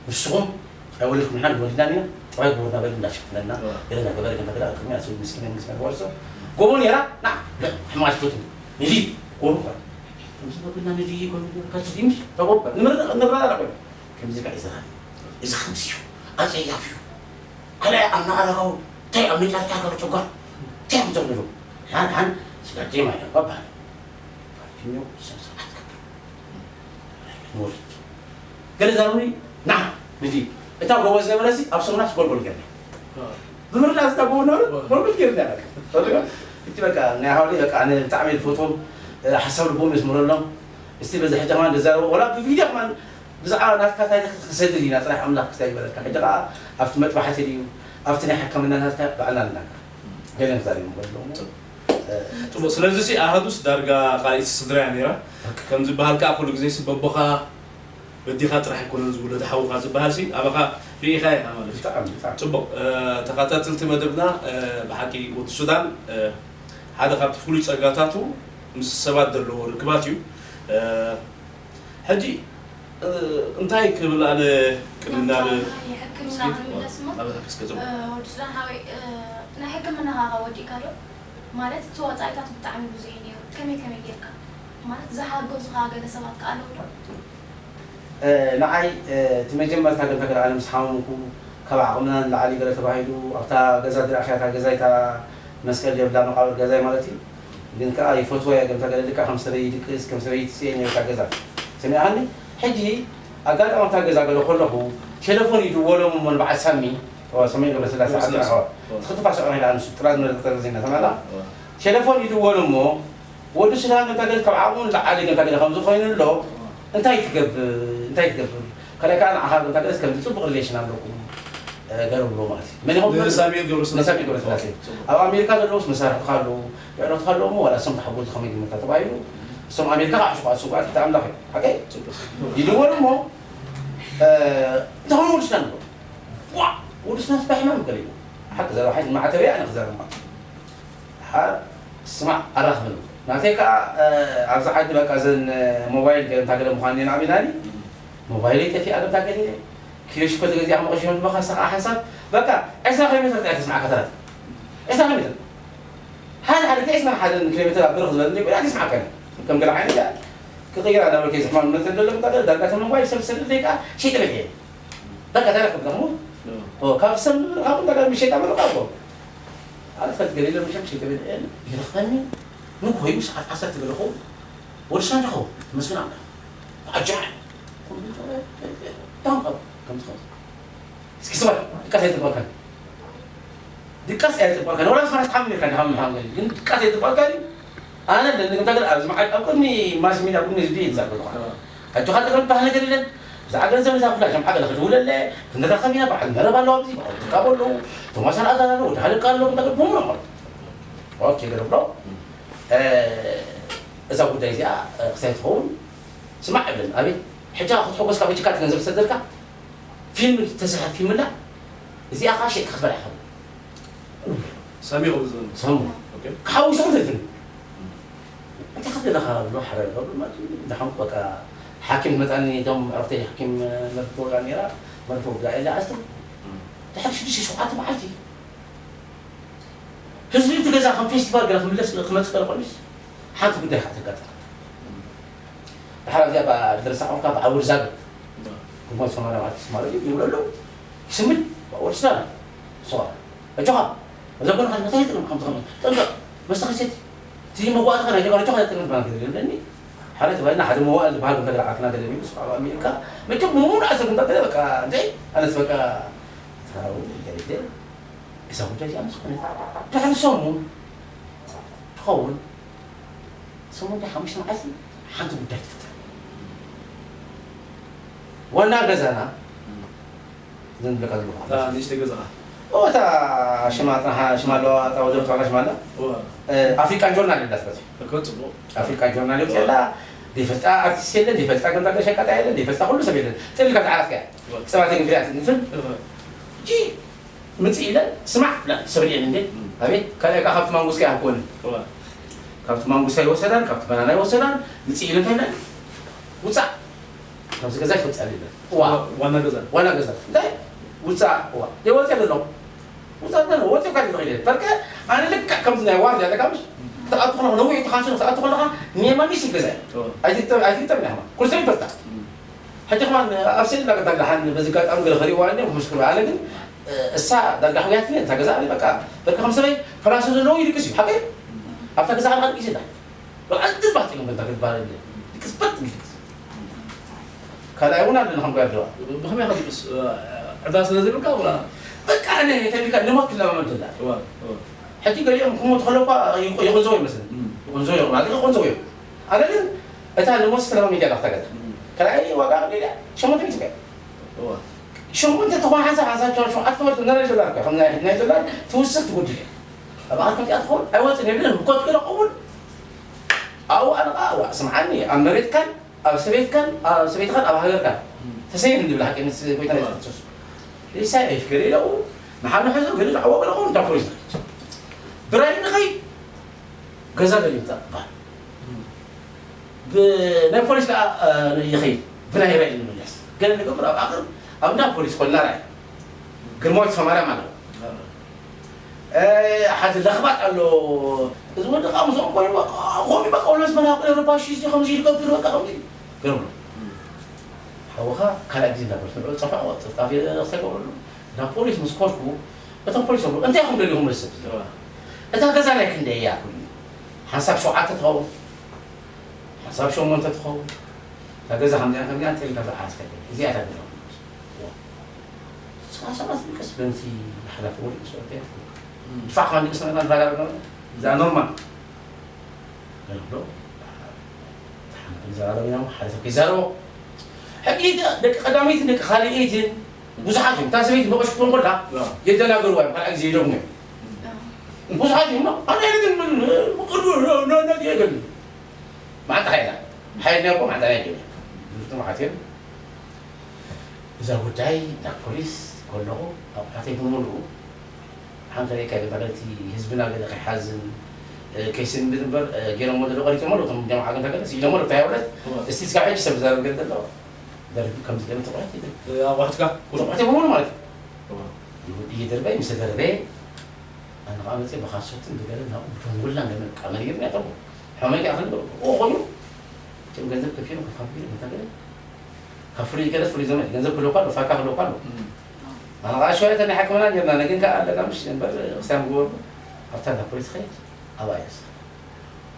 ንስኹም ኣይወለድኩም ንሕና ንወሊድና ኢና ጥራይ ግቡርና በል እንዳሸፍነና ገለ እናገበረ ገለ ገለ ኣብ ቅድሚያ ሰብ ምስኪን ምስኪን ወርሶ ጎቦ ነይራ ና ሕማቅ ትፈቱ ንዲ ጎቦ ኳ ከምዚ ነብልና ንዲ ጎቦ ከዚ ዲምሽ ተጎበ ንምርዳ ንምርዳ ራቆ ከምዚ ካ ይዘራል እዚ ከምዚ እዩ ኣጸያፍ እዩ ካልኣይ ኣብ ናኣረጋው እንታይ ኣብ መጫርታ ካብ ጨጓር እንታይ ከም ዘብሉ ሓን ሓን ስጋዴማ ይረባ በሃል ፋልኪኞ ስነ ስርዓት ገብር ንወርድ ገለ ዛሩኒ ና ንዲ እታ ጎቦ ዝነበረ ሲ ኣብ ሰሙናስ ጎልጎል ገርና ብምርዳ ዝታ ጎቦ ነበረ ጎልጎል ገርና እቲ በቃ ናይ ሃወዲ በቃ ኣነ ብጣዕሚ ዝፈትዎም ሓሳብ ልቦም የስምረሎም እስቲ በዚ ሕጂ ከማን ደዛረቦ ወላ ብቪድዮ ከማን ብዛዕባ ናትካ ታሪክ ክሰድድ ኢና ጥራሕ ኣምላኽ ክስታይ ይበለካ ሕጂ ከዓ ኣብቲ መጥባሕቲ ድዩ ኣብቲ ናይ ሕክምና ናትካ ባዕልና ኣለና ገለን ክዛሪቦም ከለዉ ጽቡቅ ስለዚ ሲ ኣሃዱስ ዳርጋ ካልኣይቲ ስድራ እያ ነይራ ከም ዝበሃል ከዓ ኩሉ ግዜ ሲ በቦኻ በዲኻ ጥራሕ ኣይኮነን ዝውለድ ሓውኻ ዝበሃል ሲ ኣባኻ ርኢኻ ኢኻ ማለት እዩ ብጣዕሚ ብጣዕሚ ጽቡቅ ተኸታተልቲ መደብና ብሓቂ ወዲ ሱዳን ሓደ ካብቲ ፍሉይ ጸጋታቱ ምስ ሰባት ዘለዎ ርክባት እዩ ሕጂ እንታይ ክብል ኣነ ቅድሚ ናብ ሕክምና ክንምለስ እሞ ናብ ሕክምና ወዲ ሱዳን ሓወይ ናይ ሕክምና ካኻ ወዲእካ ዶ ማለት እቲ ወፃኢታት ብጣዕሚ ብዙሕ እዩ ነይሩ ከመይ ከመይ ጌርካ ማለት ዝሓገዙኻ ገለ ሰባት ከ ኣለዉ ዶ ንዓይ እቲ መጀመርታ ገንታ ገለ ኣነ ምስ ሓመምኩ ካብ ዓቕምና ንላዕሊ ገለ ተባሂሉ ኣብታ ገዛ ድረኣኽያ እታ ገዛይ እታ መስቀል የብላ መቓብር ገዛይ ማለት እዩ ግን ከዓ ይፈትዋ እያ ገንታ ገለ ልክዕ ከም ሰበይ ይድቅስ ከም ሰበይ ትስኤ ነርካ ገዛ ሰሚዕኻኒ ሕጂ ኣጋጣሚ ኣብታ ገዛ ገለ ከለኹ ቴሌፎን ይድወሎም እሞ ንበዓል ሳሚ ሰሜን ገብረስላሴ ዓዲ ራዕዋ ትኽትፋ ሰዑ ኢላ ንሱ ጥራዝ መርጠ ዜና ተማላ ቴሌፎን ይድወሉ እሞ ወዲ ሱዳን ገምታ ገለ ካብ ዓቕሙ ንላዓሊ ገምታ ገለ ከም ዝኾይኑ ኣሎ እንታይ ትገብር እንታይ ትገብር ካልኣይ ከዓ ንዓኻ ገምታ ገለ ከም ፅቡቕ ሪሌሽን ኣለኩም ገረብሎ ማለት እዩ መን ይኸውን ንሳሚኤል ገብረስላሴ ንሳሚኤል ገብረስላሴ ኣብ ኣሜሪካ ዘለውስ መሳርሕትኻ ኣለዉ የዕረፍትኻ ኣለዎ እሞ ዋላ እሶም ተሓጎልቲ ከመይ ግምታ ተባሂሉ እሶም ኣሜሪካ ከዓ ሽቋት ሽቋት ክተኣምላኽ እዩ ሓቀይ ይድወሉ እሞ እንታይ ኾይኑ ወዲ ሱዳን ኣሎ ዋ ወዲ ሱዳን ስባሕ ሕማም ገለ እዩ ሓቂ ዘረባ ሓይል ማዕተብ እያ ኣነ ክዘረባ ሓር ስማዕ ኣራኽብን ናተይ ከዓ ኣብዚ ዓዲ በቃ ዘን ሞባይል ገለ እንታይ ገለ ምዃን እየን ኣቢላኒ ሞባይለይ ጠፊኣ ገምታ ገለ ኪሎ ሽኮር ተገዚኣ መቐሽኖ ዝበኻ ሰኻ ሓንሳብ በቃ ዕስራ ኪሎ ሜትር ጥራሕ ተስማዕ ከተራት ዕስራ ኪሎ ሜትር ሓደ ሓደ ዕስራ ሓደ ኪሎ ሜትር ኣብ ብርኽ ዝበለ ቆልዓ ተስማዕ ከነ ከም ገለ ዓይነት ክቕይራ ናብ ከይ ዝሕማም መተን ዘሎ ምጣ ዳርጋ ተመጓይ ሰብ ሰለስተ ደቂቃ ሸይጠ በልየ በቃ ተረክብ ደሞ ካብ ሰብ ካብ እንዳ ጋር ምሸጣ በለካ እኮ ኣልፈት ገሊለ ምሸም ሸይጠ በልየ ይረኽበኒ ንኮይኑ ሰዓት ዓሰርተ ገለኹ ወዲ ሳንጃኹ መስግን ኣምላኽ ኣጃ ታንካ ከም ትኸው እስኪ ስማዕ ድቃስ ኣይጥበቃን ድቃስ ኣይጥበቃን ወላ ስማዕ ስታም ሚካ ዳም ዳም ግን ድቃስ ኣይጥበቃን ኣነ ለንግንታ ገር ኣብዚ መዓል ኣብ ቅድሚ ማስ ሚዲያ ቅድሚ ህዝቢ ይዛረብ ኣለኹ ኣጆኻ ተገርም ባህል ነገር የለን ብዛዕባ ገንዘብ እዛ ኩላ ጀምዓ ገለ ክድውለለ ክንራኸብ ኢና በዓል መረብ ኣለዋ ኣብዚ በዓል ትካቦ ኣለዉ ቶማስ ኣልኣዛር ኣለዉ ወዲ ሃለቃ ኣለዉ እንታይ ገር ቡሙር ማለት ኦኬ ገር ብሎ እዛ ጉዳይ እዚኣ ክሳይ ትኸውን ስማዕ እብለን ኣቤት ሕጃ ክትሕጎስካ በጅካ እቲ ገንዘብ ዝሰደልካ ፊልም ተሰርሐ ፊልም ላ እዚኣ ከዓ ሸይጥካ ክትበልዓ ከ ሳሚ ይኸውን ዝብል ሳሙ ኦኬ ክሓውሶ ትፍን እንታይ ክትደለኻ ብሎ ሓደ ገብሩ ማለት እዩ። ደሓን በቃ ሓኪም መጣኒ እቶም ዕርፍተይ ሓኪም መርፍእ ወጋ ነራ መርፍእ ወጋ ኢለ ኣስተ ድሓር ሽዱሽተ ሸውዓተ መዓልቲ ህዝቢ እቲ ገዛ ከም ፌስቲቫል ገለ ክምለስ ክመፅእ ከለ ቆሊስ ሓንቲ ጉዳይ ከዓ ተጋጠመ። ድሓር ኣብዚኣ ደረሳ ቆልካ ብዓውር ዛግብ ግሞት ሰማንያ መዓልቲ ስማሉ ይብሉ ኣለዉ። ይስምድ ብዓውር ስላም ስዋ ኣጆኻ እዛ ኮነ ከ እንታይ ይጥቅም ከም ትኸም ጠንቀ መስተ ከሴት እቲ መዋእትኻ ናይ ጀጋኑ ጆኻ ይጥቅም ባንክ ይብለኒ ሓደ ተባልና ሓደ መዋእል ዝበሃል እንተ ገለ ዓክና ገለ ሚሉ ስዋ ኣሚልካ መቸም ሙሉ ኣሰብ እንዳ ገለ በቃ እንታይ ኣነስ በቃ ታው ገለ እዛ ጉዳይ እዚኣ ምስ ኮነት ድሕሪ ሰሙን ትኸውን ሰሙን ዶ ሓሙሽተ መዓልቲ ሓንቲ ጉዳይ ትፍጠር ዋና ገዛና ዝንብለካ ዘለኹ እታ ንእሽተይ ገዛኻ እታ ሽማ ጥራሕ ሽማ ኣለዋ እታ ወደብ ተባላ ሽማ ኣላ እዋ ኣፍሪቃን ጆርናል የላ ስለዚ እኮ ጽቡቕ ኣፍሪቃን ጆርናል የውፅየላ ዘይፈልጣ ኣርቲስት የለን ዘይፈልጣ ገምጣ ሸቃጣ የለን ዘይፈልጣ ኩሉ ሰብ የለን ጥልካ ዝዓረፍካ እያ እዋ ሰባት ግን ፍርያት ንፍል እዋ ምጽእ ኢለን ስማዕ ኢላ ሰብልየን እንዴ ኣቤት ካልኣይ ከዓ ካብቲ ማንጉስካ ኣይኮንን እዋ ካብቲ ማንጉስካ ይወሰዳን ካብቲ በናና ይወሰዳን ምጽእ ኢለን እንታይ ኢለን ውጻእ ካብዚ ገዛ ይወጻእ ኢለን እዋ ዋና ገዛ ዋና ገዛ እንታይ ውጻእ እዋ ዘይወጽእ ዘሎ ውጻእ ዘሎ ወጽእ ካሊ ኢለ በርከ ኣነ ልክዕ ከምዚ ናይ ዋርድያ ኣለካ ምሽ ትኣቱ ከለኻ ነዊሕ ተኻንሱ ትኣቱ ከለኻ ኔማኒስ ይገዛ ኣይትግጠም ኣይትግጠም ኢኻ ኩርሰ ይፈታ ሕጂ ከማን ኣብ ስእሊ ዳገታ ደሓን በዚ ኣጋጣሚ ገለ ከሪእዋ እንዲዮም ክምስክሩ ኣነ ግን እሳ ዳርጋ ሕውያትኒ እታ ገዛ ኣነ በቃ በቃ ከም ሰበይ ፈራሱ ዘለዎ ይድቅስ እዩ ሓቀይ ኣብታ ገዛ ካልካ ድቅስ የላ በቃ ኣንትን ባሕቲ ከም በንታ ክትበሃል የለ ድቅስ በት ድቅስ ካልኣይ እውን ኣለና ከም ጋር ደዋ ብኸመይ ከድቅስ ዕዳ ስለ ዘይብልካ ወላ በቃ ኣነ ተቢካ ንሞት ክለማመድ ደላ እዋ እዋ ሕጂ ገሊኦም ክሞት ከለኳ ይቆንዘው ይመስል ይቆንዘው እዮም ኣለ ቆንዘው እዮም ኣለ ግን እታ ንሞት ስለማሚድ ያላፍታ ገዛ ካልኣይ ዋጋ ገሊያ ሸሞንተ ሚእቲ እያ ሸሞንተ ተኾን ሓንሳብ ሓንሳብ ሸሞንተ ሸውዓተ ወርሒ ናይ ዶላር እኮ ከም ናይ ናይ ዶላር ትውስኽ ትጉድል እያ ኣብ ኣር ከምዚኣ ትኸውን ኣይወፅን የብልን ህኮት ገለ ቀቡል ኣብኡ ኣነ ከዓ እዋ ስምዓኒ ኣብ መሬትካን ኣብ ሰበይትካን ኣብ ሰበይትኻን ኣብ ሃገርካን ተሰይር እንድብል ሓቂ ምስ ጎይታ ኢየሱስ ክርስቶስ ኢሳይ ኣይፍገር ኢለው ንሓኑ ሕዞ ገለ ዝዓወ ገለ ኾን እንዳ ፖሊስ ብራይ ንኸይ ገዛ ደልዩ ምጻእ ትበሃል ብናይ ፖሊስ ከዓ ይኸይድ ብናይ ራይ ንምለስ ገለ ንገብር ኣብ ኣኽር ኣብ እንዳ ፖሊስ ኮልና ራይ ግርማዊት ሰማርያ ማለት ሓደ ለኽባጥ ኣሎ እዚ ወዲ ከዓ ምስኦም ኮይኑ ከምኡ በቃ ወለስ መናፍቅ ረባሽ እዚ ከምዚ ይገብር በቃ ከምዚ ገርሙ ሓውኻ ካልኣይ ግዜ እንዳበልት ንዑ ፀፋዕ ጥፍጣፍ ተገብረሉ ናብ ፖሊስ ምስ ኮድኩ እቶም ፖሊስ ብ እንታይ ኢኹም ደሊኹም ርስብ እታ ገዛ ናይ ክንደይ እያ ኩሉ ሓንሳብ ሸውዓተ ትኸውን ሓንሳብ ሸሞንተ ትኸውን እታ ገዛ ከምዚኣ ከምዚኣ እንተልካ ዝዓስከ እዚኣ እታ ገዛ ሓሳባት ንቀስ በንቲ ሓላፊ ወርቂ ሰው ያ ድፋዕ ከማን ንቀስ ነና ንራጋር ነው እዛ ኖርማል ገርዶ ተሓንተ ዛራበ ኢና ሓደ ሰብ ይዛረቦ። ሕጂ ደቂ ቀዳመይትን ደቂ ካልኣይትን ብዙሓት እዮም። እታ ሰበይቲ መቐሽ ክትኮን ከላ የደናገርዋ እዮም። ካልኣይ ግዜ ይደግሙ እዮም። ብዙሓት እዮም። ኣነ ግን ምን ብቅዱ ነነግ የገል ማዕጣ ሓይላ ሓይልና እኮ ማዕጣ ያገል ብዙ ጥማዓት እዮም። እዛ ጉዳይ ናብ ፖሊስ ከለኹ ኣቑሑተይ ብምሉኡ ሓንቲ ርእካ ገለ ተገልቲ ህዝብና ገለ ከይሓዝን ከይስንብድ እምበር ገይሮሞ ዘሎ ቀሪጾሞ ኣለዉ። እቶም ጃምዓ ግን ተገለስ ኢሎሞ ኣሎ። እንታይ ወለት እስቲ ስጋብ ሕጂ ሰብ ዝዛረብ ገለ ዘሎ ደርቢ ከም ዝገለ ተቑሕት ይብል። ኣቑሑትካ? ተቑሕት ይብሉ ማለት እዩ። ይደርበይ ምስ ደርበ ኣነ ከዓ መፅእ ብኻሶትን ብገለ ናብኡ ብተንጉላን ገለ ቃመ ነይርና ተብሎ ሕመመይ ከዓ ክንብል ኮይኑ እቶም ገንዘብ ከፊሎም ከፋፍሉ እንታይ ገለ ካብ ፍሉይ ገለ ፍሉይ ዘመድ ገንዘብ ክህልወካ ኣሎ፣ ፋካ ክህልወካ ኣሎ። ኣነ ከዓ ሸወያ እተን ናይ ሕክምና ጌርና፣ ነግን ከዓ ኣለካ ምሽ እምበር ክስታይ ምግበሩ ኣብታ እንዳ ፖሊስ ኸይድ ኣብኣ እያ።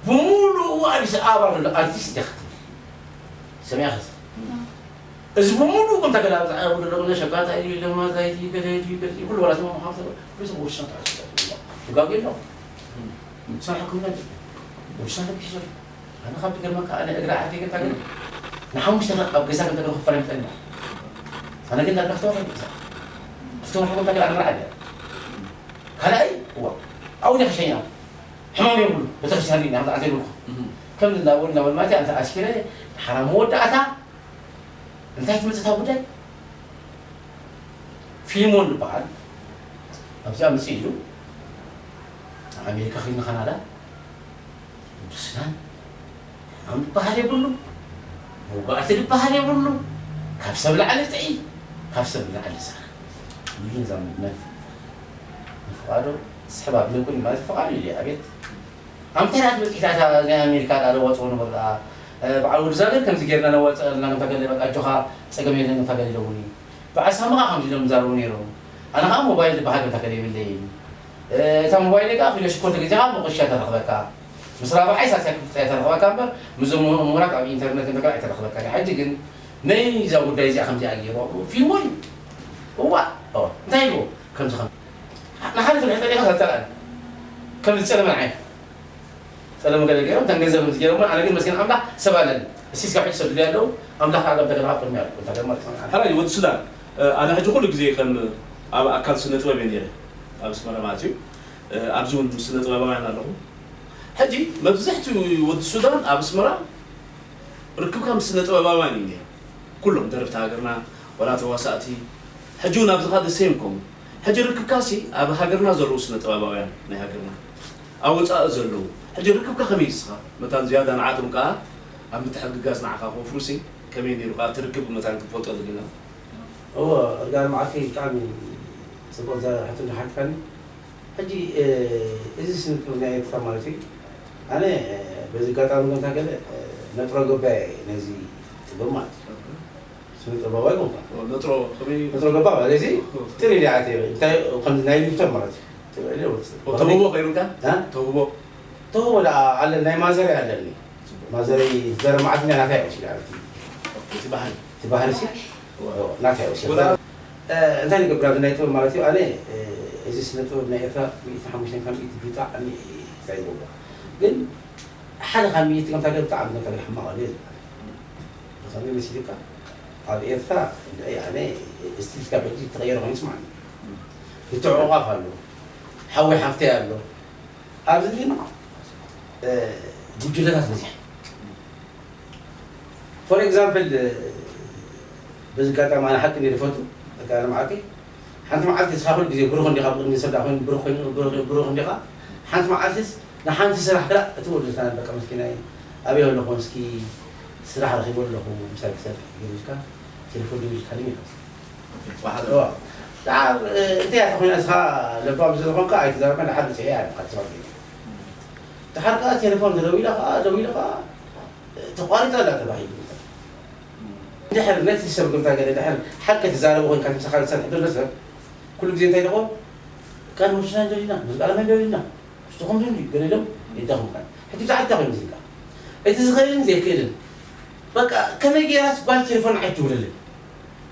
ብምሉኡ ኣዲስ ኣበባ ዘሎ ኣርቲስት እያ ክትብል ሰሚዕኻ እዚ። እዚ ብምሉኡ ከም ተገላብጣ፣ ኣይ፣ ወደ ለቆነ ሸቃጣ እዩ፣ ለማዛ እዩ፣ ገለ እዩ፣ ገለ እዩ፣ ኩሉ ወራት ነው መሓፍ ተብሎ፣ ብዙ ውርሻ ተዓስበ። ትጋጉ የለው። ምሳሕ ሕክምና ውርሻ ተኪሱ። ኣነ ካብ ትገርመካ፣ ኣነ እግራ ዓዲ ግን ታገል ንሓሙሽተ ወርሒ ኣብ ገዛ ግን ተደረኹ ፈረምጠና። ኣነ ግን ዳርጋ ክልተ ወርሒ ገዛ። ክልተ ወርሒ ግን ታገል ኣነ መርዓ እያ። ካልኣይ፣ እዋ፣ ኣብኡ ዲኻ ሸይና? ሕማም የብሉ፣ ቤተክርስትያን ዲና፣ ኣንተ፣ ኣንተ ይብልኩ። ከም ዝናበሉ፣ እናበሉ ማለት፣ ኣንተ ኣስኪረ፣ ሓራ መወዳእታ፣ እንታይ ትመጽእ እታ ጉዳይ? ፊልሞን ዝበሃል ኣብዚኣ መጽእ ኢሉ፣ ኣብ ኣሜሪካ ኸይድና ካናዳ፣ ወዲ ሱዳን ሕማም ዝበሃል የብሉ፣ መውጋእቲ ዝበሃል የብሉ፣ ካብ ሰብ ላዕሊ ጥዒ፣ ካብ ሰብ ላዕሊ ዝራ። ይህን ዛም መት ንፍቓዶ ስሕባ ብለኩን ማለት ፍቓዱ ኢሉ ኣቤት ኣምተራት መጽኢታታ ናይ ኣሜሪካ ዳለ ወጽኦ ነበር ዳ በዓል ወዲ ዛገር ከምዚ ጌርና ነዋጽእ ኣለና፣ ከም ተገለ በቃ ኣጆኻ ጸገም የለን፣ ከም ተገለ ኢለውኒ። በዓል ሳምኻ ከምዚ ኢሎም ዝዛረቡ ነይሮም። ኣነ ኸዓ ሞባይል ዝበሃል ከም ተገለ የብለይን። እታ ሞባይል ከዓ ፊሎ ሽኮር ተገዚኻ መቆሻ ተረኽበካ። ምስ ራብዓይ ሳልሳይ ክፍልጥያ ተረኽበካ እምበር፣ ምስዞም ምሁራት ኣብ ኢንተርነት ነገር ኣይተረኽበካ። ሕጂ ግን ነይ እዛ ጉዳይ እዚኣ ከምዚኣ ገይሩ ፊልሞ እዩ። እዋ፣ እዋ፣ እንታይ ኢልዎ? ከምዚ ከም ንሓደ ትብሕጠ ዲኻ ተተርኣን። ከምዚ ጸለመን ዓይነት ጸለመ ገለ ገይሮም፣ እተን ገንዘብ ምስ ገይሮም፣ ኣነ ግን መስገን ኣምላኽ ሰብ ኣለኒ። እስቲ ስጋብ ሕጂ ሰብ ድልያ ኣለዉ፣ ኣምላኽ ከዓ ኣብ ተገለኻ ቅድሚያ ኣለዉ። እንታይ ገርማ ተሰማዕና። ሕራይ ወዲ ሱዳን፣ ኣነ ሕጂ ኩሉ ግዜ ከም ኣብ ኣካል ስነ ጥበብ እየ ነይረ፣ ኣብ ኣስመራ ማለት እዩ። ኣብዚ እውን ምስ ስነ ጥበባውያን ኣለኹ። ሕጂ መብዛሕትኡ ወዲ ሱዳን ኣብ ኣስመራ ርክብካ ምስ ስነ ጥበባውያን እዩ ነይሩ። ኩሎም ደረፍቲ ሃገርና፣ ዋላ ተዋሳእቲ፣ ሕጂ እውን ኣብዚ ኸዓ the same ከምኡ። ሕጂ ርክብካሲ ኣብ ሃገርና ዘለዉ ስነ ጥበባውያን ናይ ሃገርና፣ ኣብ ወጻኢ ዘለዉ፣ ሕጂ ርክብካ ከመይ እዩ ንስኻ? መታን ዝያዳ ንዓቶም ከኣ ኣብ ምትሕግጋዝ ንዓኻ ክወፍሩሲ ከመይ ነይሩ ከኣ እቲ ርክብ መታን ክንፈልጦ ደሊና። እወ፣ እርጋን መዓልቲ ብጣዕሚ ጽቡቕ ዘ-፣ ሕቶ እንዳሓትካኒ። ሕጂ፣ እ፣ እዚ ስነ ጥበብ ናይ ኤርትራ ማለት እዩ። ኣነ፣ እ፣ በዚ ኣጋጣሚ ጎንታ ገለ፣ እ፣ ነጥሮ ገባየ ነዚ ጥበብ ማለት እዩ። ስነ ጥበባዊ ጎንታ። ኦ፣ ነጥሮ ከመይ? ነጥሮ ገባ ማለት እዚ ኦ። ጥሪ ኢለ ኣትየ። እንታይ ከም ናይ ሊፍተር ማለት እዩ። ጥሪ ኢለ ወጽእ። ኦ፣ ተውህቦ ከይሩካ? እ? ተውህቦ? ተውህቦ ደኣ ኣለ፣ ናይ ማዘረይ ኣለኒ። ጽቡቕ። ማዘረይ ዘረ መዓልቲ ናታ እያ ወሲዳ። ኦኬ፣ እቲ ባህሊ። እቲ ባህሊ ሲ? ኦ፣ ናታ እያ ወሲዳ። ወላ እ፣ እንታይ ንገብር ኣብዚ ናይ ጥበብ ማለት እዩ? ኣነ፣ እ፣ እዚ ስነ ጥበብ ናይ ኤርትራ ሚእቲ ሓሙሽተ ካብ ሚእቲ ብጣዕሚ እንታይ ይገብሮ። ግን ሓደ ካብ ሚእቲ ከምታ ገለ ብጣዕሚ ከምታ ገለ ሕማቕ ኣለ እዩ ዝበሃል። ብኸመይ መሲልካ? ኣብ ኤርትራ እንድዒ ኣነ ስቲል ስካብ ሕጂ ዝተቐየረ ኮይኑ ይስምዓኒ። ምትዕቑቓፍ ኣሎ። ሓወይ ሓፍተይ ኣሎ። ኣብዚ ግን፣ እ፣ ጉጅለታት በዚሐ። ፎር ኤግዛምፕል፣ በዚ ኣጋጣሚ ኣነ ሓቂ ነይሩ ፈቱ፣ በቃ፣ ኣነ መዓልቲ፣ ሓንቲ መዓልቲ ንስኻ ኩሉ ግዜ ብሩኽ እንዲኻ፣ ብቕድሚ ሰብ ደኣ ኮይኑ ብሩኽ ኮይኑ፣ ብሩኽ፣ ብሩኽ እንዲኻ፣ ሓንቲ መዓልትስ ንሓንቲ ስራሕ ክላ፣ እቲ ወዲ ዝታን በቃ መስኪናይ፣ ኣበይ ኣለኹ፣ እስኪ ስራሕ ረኺበ ኣለኹ፣ ምሳይ ክሰርሕ ገለ ኢልካ፣ ቴሌፎን ደዊልካኒ ኢሉ። ዋሓደ። እዋ። ደሓር፣ እ፣ እንታይ እያ ተኾይና፣ ንስኻ ለባም ስለዝኾንካ ኣይትዛረብካን፣ ደሓር ንስዒ እያ፣ ንኻ ትዛረብ። ደሓር ከኣ ቴሌፎን ተደዊላ ከኣ፣ ደዊላ ከኣ፣ ተቋሪጻ ኣላ ተባሂሉ። ድሕር ነቲ ሰብ ግምታ ገለ ድሕር ሓቂ ትዛረቡ ኮይንካ ትምሳኻ ዝሰርሕ ዘሎ ሰብ ኩሉ ግዜ እንታይ ኢልኹም? ቃል ሙስና እንደሊና፣ ምስ ቃል እንደሊና፣ ስቱኹም ድንዲ ገለ ኢሎም ይዳኹም ቃል። ሕጂ ብዛዕባ እንታይ ኮይኑ ዝንቃ? እቲ ዝኽእልን ዘይክእልን በቃ ከመይ ገይራስ ጓል ቴሌፎን ኣይትውለልን?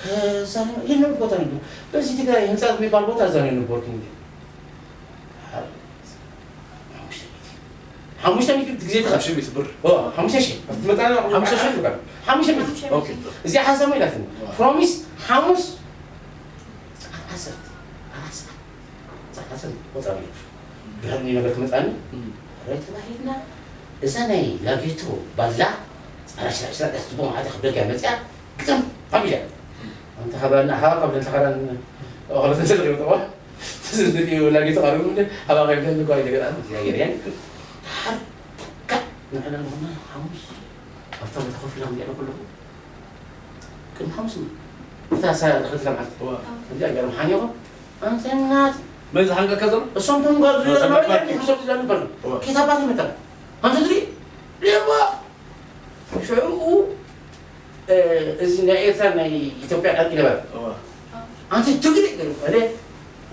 ከዛ ይህንን ቦታ ነው። በዚህ ትግራይ ህንፃ የሚባል ቦታ እዛ ነው የነበርኩኝ። ሓሙሽተ ሚእቲ ግዜ ተኸ ሓሙሽተ ሚእቲ ብር። ሓሙሽተ ሺህ መጣና ሓሙሽተ ሺህ። ሓሙሽተ ሚእቲ። ኦኬ። እዚኣ ሓሳብ ኢላትኒ። ፕሮሚስ ሓሙስ ሰዓት ዓሰርተ ኣራት ሰዓት ሰዓት ዓሰርተ ቆፃሪ። ብሕልሚ ነገር ትመፃኒ። ራይ ተባሂልና እዛ ናይ ላጌቶ ባላ ፃራ ሽራ ሽራ ደስ ትቦ ማዕተ ክብለካ መፅያ ግጥም ኣቢላ። ኣንተ ኸባና ሃባ ካብ ለንተ ኸዳን ኦኸለት እንተ ዝሪኦ ጠዋ ትዝንድሪ ላጌቶ ቐርቡ እንደ ሃባ ካብ ለንተ ጓይ ነገር ኣንተ ያገር ያን ሓር ካ ንዕላ ንኾና ሓሙስ ኣብታ ተኸፍላ እንዲያ ለኩለኹ ቅድሚ ሓሙስ እታ ሳ- ክልተ መዓልቲ እዋ። እዚኣ ገርም ሓኒቑ ኣንተ እናት መን ዝሓንቀካ ዘሎ? እሶም ቶም ጓል እዋ፣ ዝነበሩ ተባባሪ። ሓንሶም ዝነበሩ እዋ። ኬት ኣባት ይመጣ ኣንተ ትሪ ሌባ ሽዑ እ፣ እዚ ናይ ኤርትራ ናይ ኢትዮጵያ ዕርቂ ነበረ። እዋ። ኣንተ ትግሪ ገርም ኣለ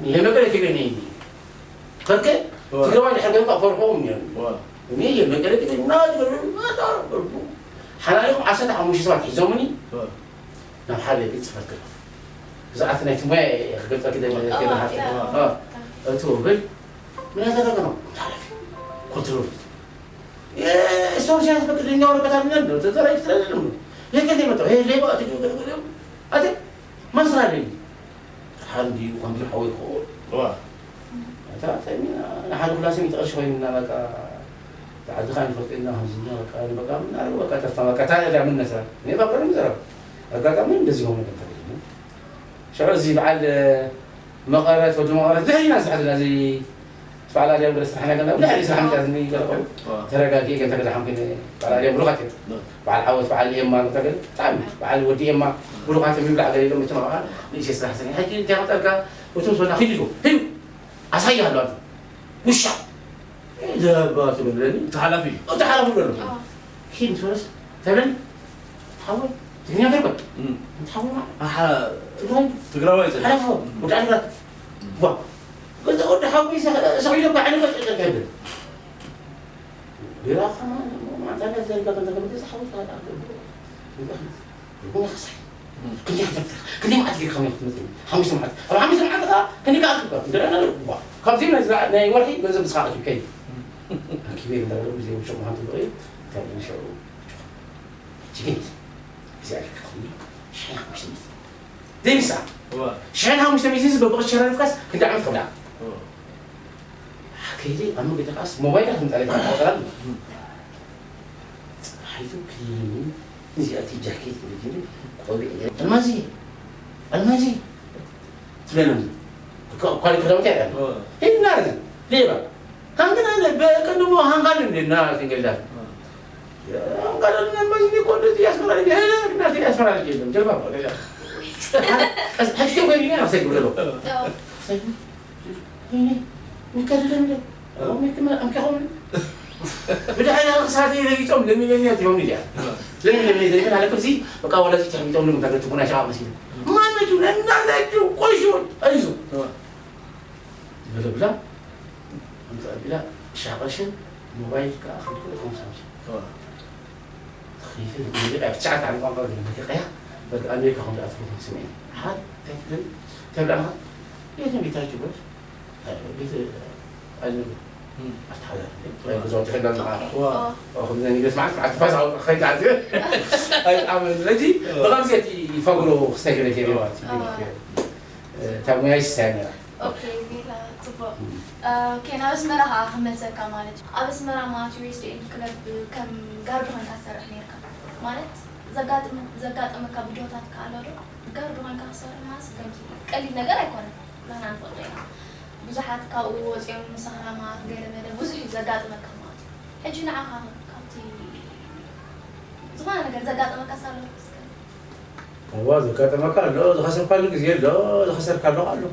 የመቀለ ትግሪ ነይ ፈርከ እዋ። ትግራዋይ ድሕር ገርካ ፈርሖም ነይሩ። እዋ። እኔ የመቀለ ትግሪ ናት ገርም ናት ገርም ሓላሊኹም ዓሰርተ ሓሙሽተ ሰባት ሒዞምኒ እዋ። ናብ ሓደ ቤት ጽሕፈት ገለ። ብዛዕባ እቲ ናይቲ ሞያ እየ ክገልጸልኪ ደለ-፣ ኦ፣ ደለ-፣ ያ። ኦ፣ እቱ ብል፣ ምን ያደረገ ነው? ሓላፊ ኮንትሮል። የ-፣ ሰው ሲያስፈቅድ እኛ ወረቀት አለን ነው፣ ተዘራጅ ስለሌለ ነው። ይሄ ከየት የመጣው? ይሄ ሌባ፣ አት-፣ አት-፣ ማስራ አለኝ። ሓንዲ፣ ከምዚ ሓወይ ክኸውን። ዋ። እታ፣ እታ፣ ንሓደ ኩላሰ ሚእቲ ቅርሺ ኮይኑና፣ በቃ፣ ዓድኻ ንፈልጥ ኢና፣ ከምዚ ኢና፣ በቃ፣ በቃ፣ ምን አደረገ? በቃ፣ ጠፋ፣ በቃ፣ ታዲያ ምን ነስራ? እኔ በቃ፣ ምን ዘረብ? አጋጣሚ እንደዚህ ሆኖ ነበር። ሽዑ እዚ በዓል መቐረት፣ ወዲ መቐረት፣ ድሕሪና ስራሕ ዘለና፣ እዚ በዓል ኣድያም ገለ ስራሕና ገለ፣ ድሕሪ ስራሕ ምክንያት እኒ ገለ ኮይኑ፣ ዋ። ተረጋጊኤ፣ ገንተ ገዛ ሓምኪን በዓል ኣድያም ብሩኻት እዮም። ዋ። በዓል ዓወት፣ በዓል ኤማ፣ ገንተ ገለ፣ ብጣዕሚ በዓል ወዲ ኤማ፣ ብሩኻት እዮም ይብላዕ ገለ ኢሎም፣ እቲ መቐረት፣ ንእሽተይ ስራሕ ስራሕ። ሕጂ እንታይ ክጠልካ? እቶም ዝበልና ሂዱ፣ ሂዱ። ኣሳይሃለሁ ኣንተ ውሻ። ዘባ ትብለኒ። እቲ ሓላፊ እዩ። እቲ ሓላፊ ዘሎ። ኣዎ። ኪድ ምስ በለስ ተብለኒ። ሓወይ፣ ትግርኛ ገርበ። እም። ሓወይ፣ ኣሓ፣ ትግራይ። ትግራዋይ ዘለ። ሓላፊ፣ እም። ወዲ ዓድግራት። እም። ዋ። ገዛ ወዲ ሓወይ ሰ-፣ ሰኺሉ እኮ ዓይኑ ከጨጨ ከብል። ግራ ከማን፣ ማዕጣና ዘርጋ ከንተ ከብል፣ ገዛ ሓወይ፣ ክንደይ ክሳይ? ክንደይ ክትነፍር? ክንደይ መዓልቲ ጌርካ ከመይ ክትመጽእ? ሓሙሽተ መዓልቲ። ኣብ ሓሙሽተ መዓልቲ ከኣ ክንደይ ከኣ ክትበል? እንደ ኣነ ዋ። ካብዚ ናይ ዝራ-፣ ናይ ወርሒ ገንዘብ ንስኻ ኣኪብ ከይድ። ኣኪበ እንዳበሉ ብዘይ ውሽቕ ምዃን ትብሎ እዩ። እንታይ ብዝሽዑ? ሕጂ ግን እዚ ኣኪብ ክትብል ሽሕን ሓሙሽተ ሚእቲ። ዘይምሳ። ዋ። ሽሕን ሓሙሽተ ሚእቲ እዚ በብቕርሺ ሸራሪፍካስ ክንደይ ዓመት ከብላ? ዋ። ከይደ ኣብ መገዲ ከኣስ ሞባይል ከም ጻለይ ተቆጠራል። እም። ጸሓይቱ ክይኒ እዚኣ እቲ ጃኬት ገለ ገይሩ ቆቢዕ ገይሩ፣ "ኣልማዚ፣ ኣልማዚ" ትብለኒ። እኳ-፣ ኳሊ ክዳውንቲ ኣይረኣን። ኦ። ሂድና እዚ ሌባ። ሃንግና ለ-፣ በቀደሞ ሃንጋል እንደ እና ሲንገላ። ኦ። ሃንጋል እና ኣልማዚ እኮ እንደዚህ ያስመራ ልጅ፣ ሄደ እና ያስመራ ልጅ የለም። ጀልባ ነው፣ ሌላ። ቀስ-፣ ቀስ-፣ ሐኪም ወይ ቢና ያሰግድ ብሎ። ኦ። ወይኔ፣ ሚካኤል ደምደ፣ አዎ፣ ሚካኤል አምካሆም። ብድሕሪ ክሳተይ ረጊጾም ለሚለሚያ ትሆን እያ። ለሚለሚያ ዘይብል ኣለኩ፣ እዚ በቃ፣ ወላዚ ተሕሚጦም ነው፣ ታገቱ ኩና ሻ መሲሉ። ማነቱ፣ ለእናታችሁ ቆሾ፣ አይዞ። በለ ብላ፣ አምጣ ቢላ፣ ሻ ቅርሽን፣ ሞባይል ከኣ፣ ክንኩ፣ ኮምሳምሽ። ከይፈል፣ ሙዚቃ ብትሽዓተ ዓመት ቋንቋ ግን ሙዚቃ እያ። በቃ ኣሜሪካ ከም ዝኣትኩ ስምዒ። ሓ-፣ እንታይ ትብል? እንታይ ብላ ኣለኻ? ቤት እንዴት ኣይትብል? ቤት ኣይትብል። እም። ኣተሓዳሪ። ገዛውቲ ከላ ኣለኻ? ዋ። ኦ፣ ከምዚ ናይ ንግደት መዓት፣ መዓት ፋስ ኣውራ፣ ኸይድ ዓዲ። ኣይ፣ ኣመል። ስለዚ፣ ኦ። ብኸምዚ እቲ ፈግሮ ክስተግረ ገይሩ፣ ኦ። እቲ ቤት፣ ኦ። እ፣ እታ ሙያ ይስሳያ ነይራ። ኦኬ፣ ሜላ፣ ጽቡቕ። እም። ኦኬ፣ ናብ ኣስመራ ኸዓ ክመልሰካ ማለት እዩ። ኣብ ኣስመራ ማለት ዩ ኤስ ዲ ኤን ክለብ ከም ጋርድ ኾንካ ትሰርሕ ነይርካ። ማለት ዘጋጥም-፣ ዘጋጠመካ ብድሆታት ከ ኣሎ ዶ? ጋርድ ኾንካ ክሰርሕ ማለት ከምዚ ቀሊል ነገር ኣይኮነን። ንሕና ንፈልጦ ኢና። ብዙሓት ካብኡ ወፂኦም ሰኽራማት፣ ገለ መለ ብዙሕ እዩ ዘጋጥመካ ማለት እዩ። ሕጂ ንዓኻ ካብቲ ዝኾነ ነገር ዘጋጠመካ ኣሎ እስከ? እዋ፣ ዘጋጠመካ ኣሎ፣ ዝኸሰርካሉ ግዜ ኣሎ፣ ዝኸሰርካሉ ኣሎ።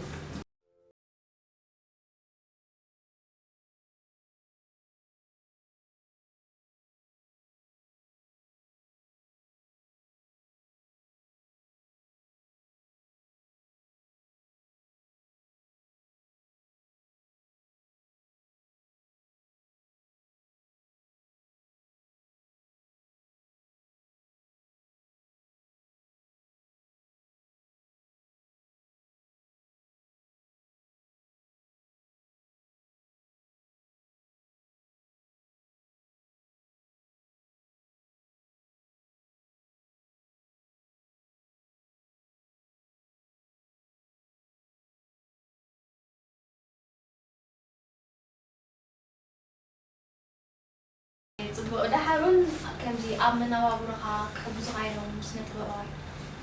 ኣብ መነባብሮኻ ክሕግዙኻ ኢሎም ስነ ጥበባውያን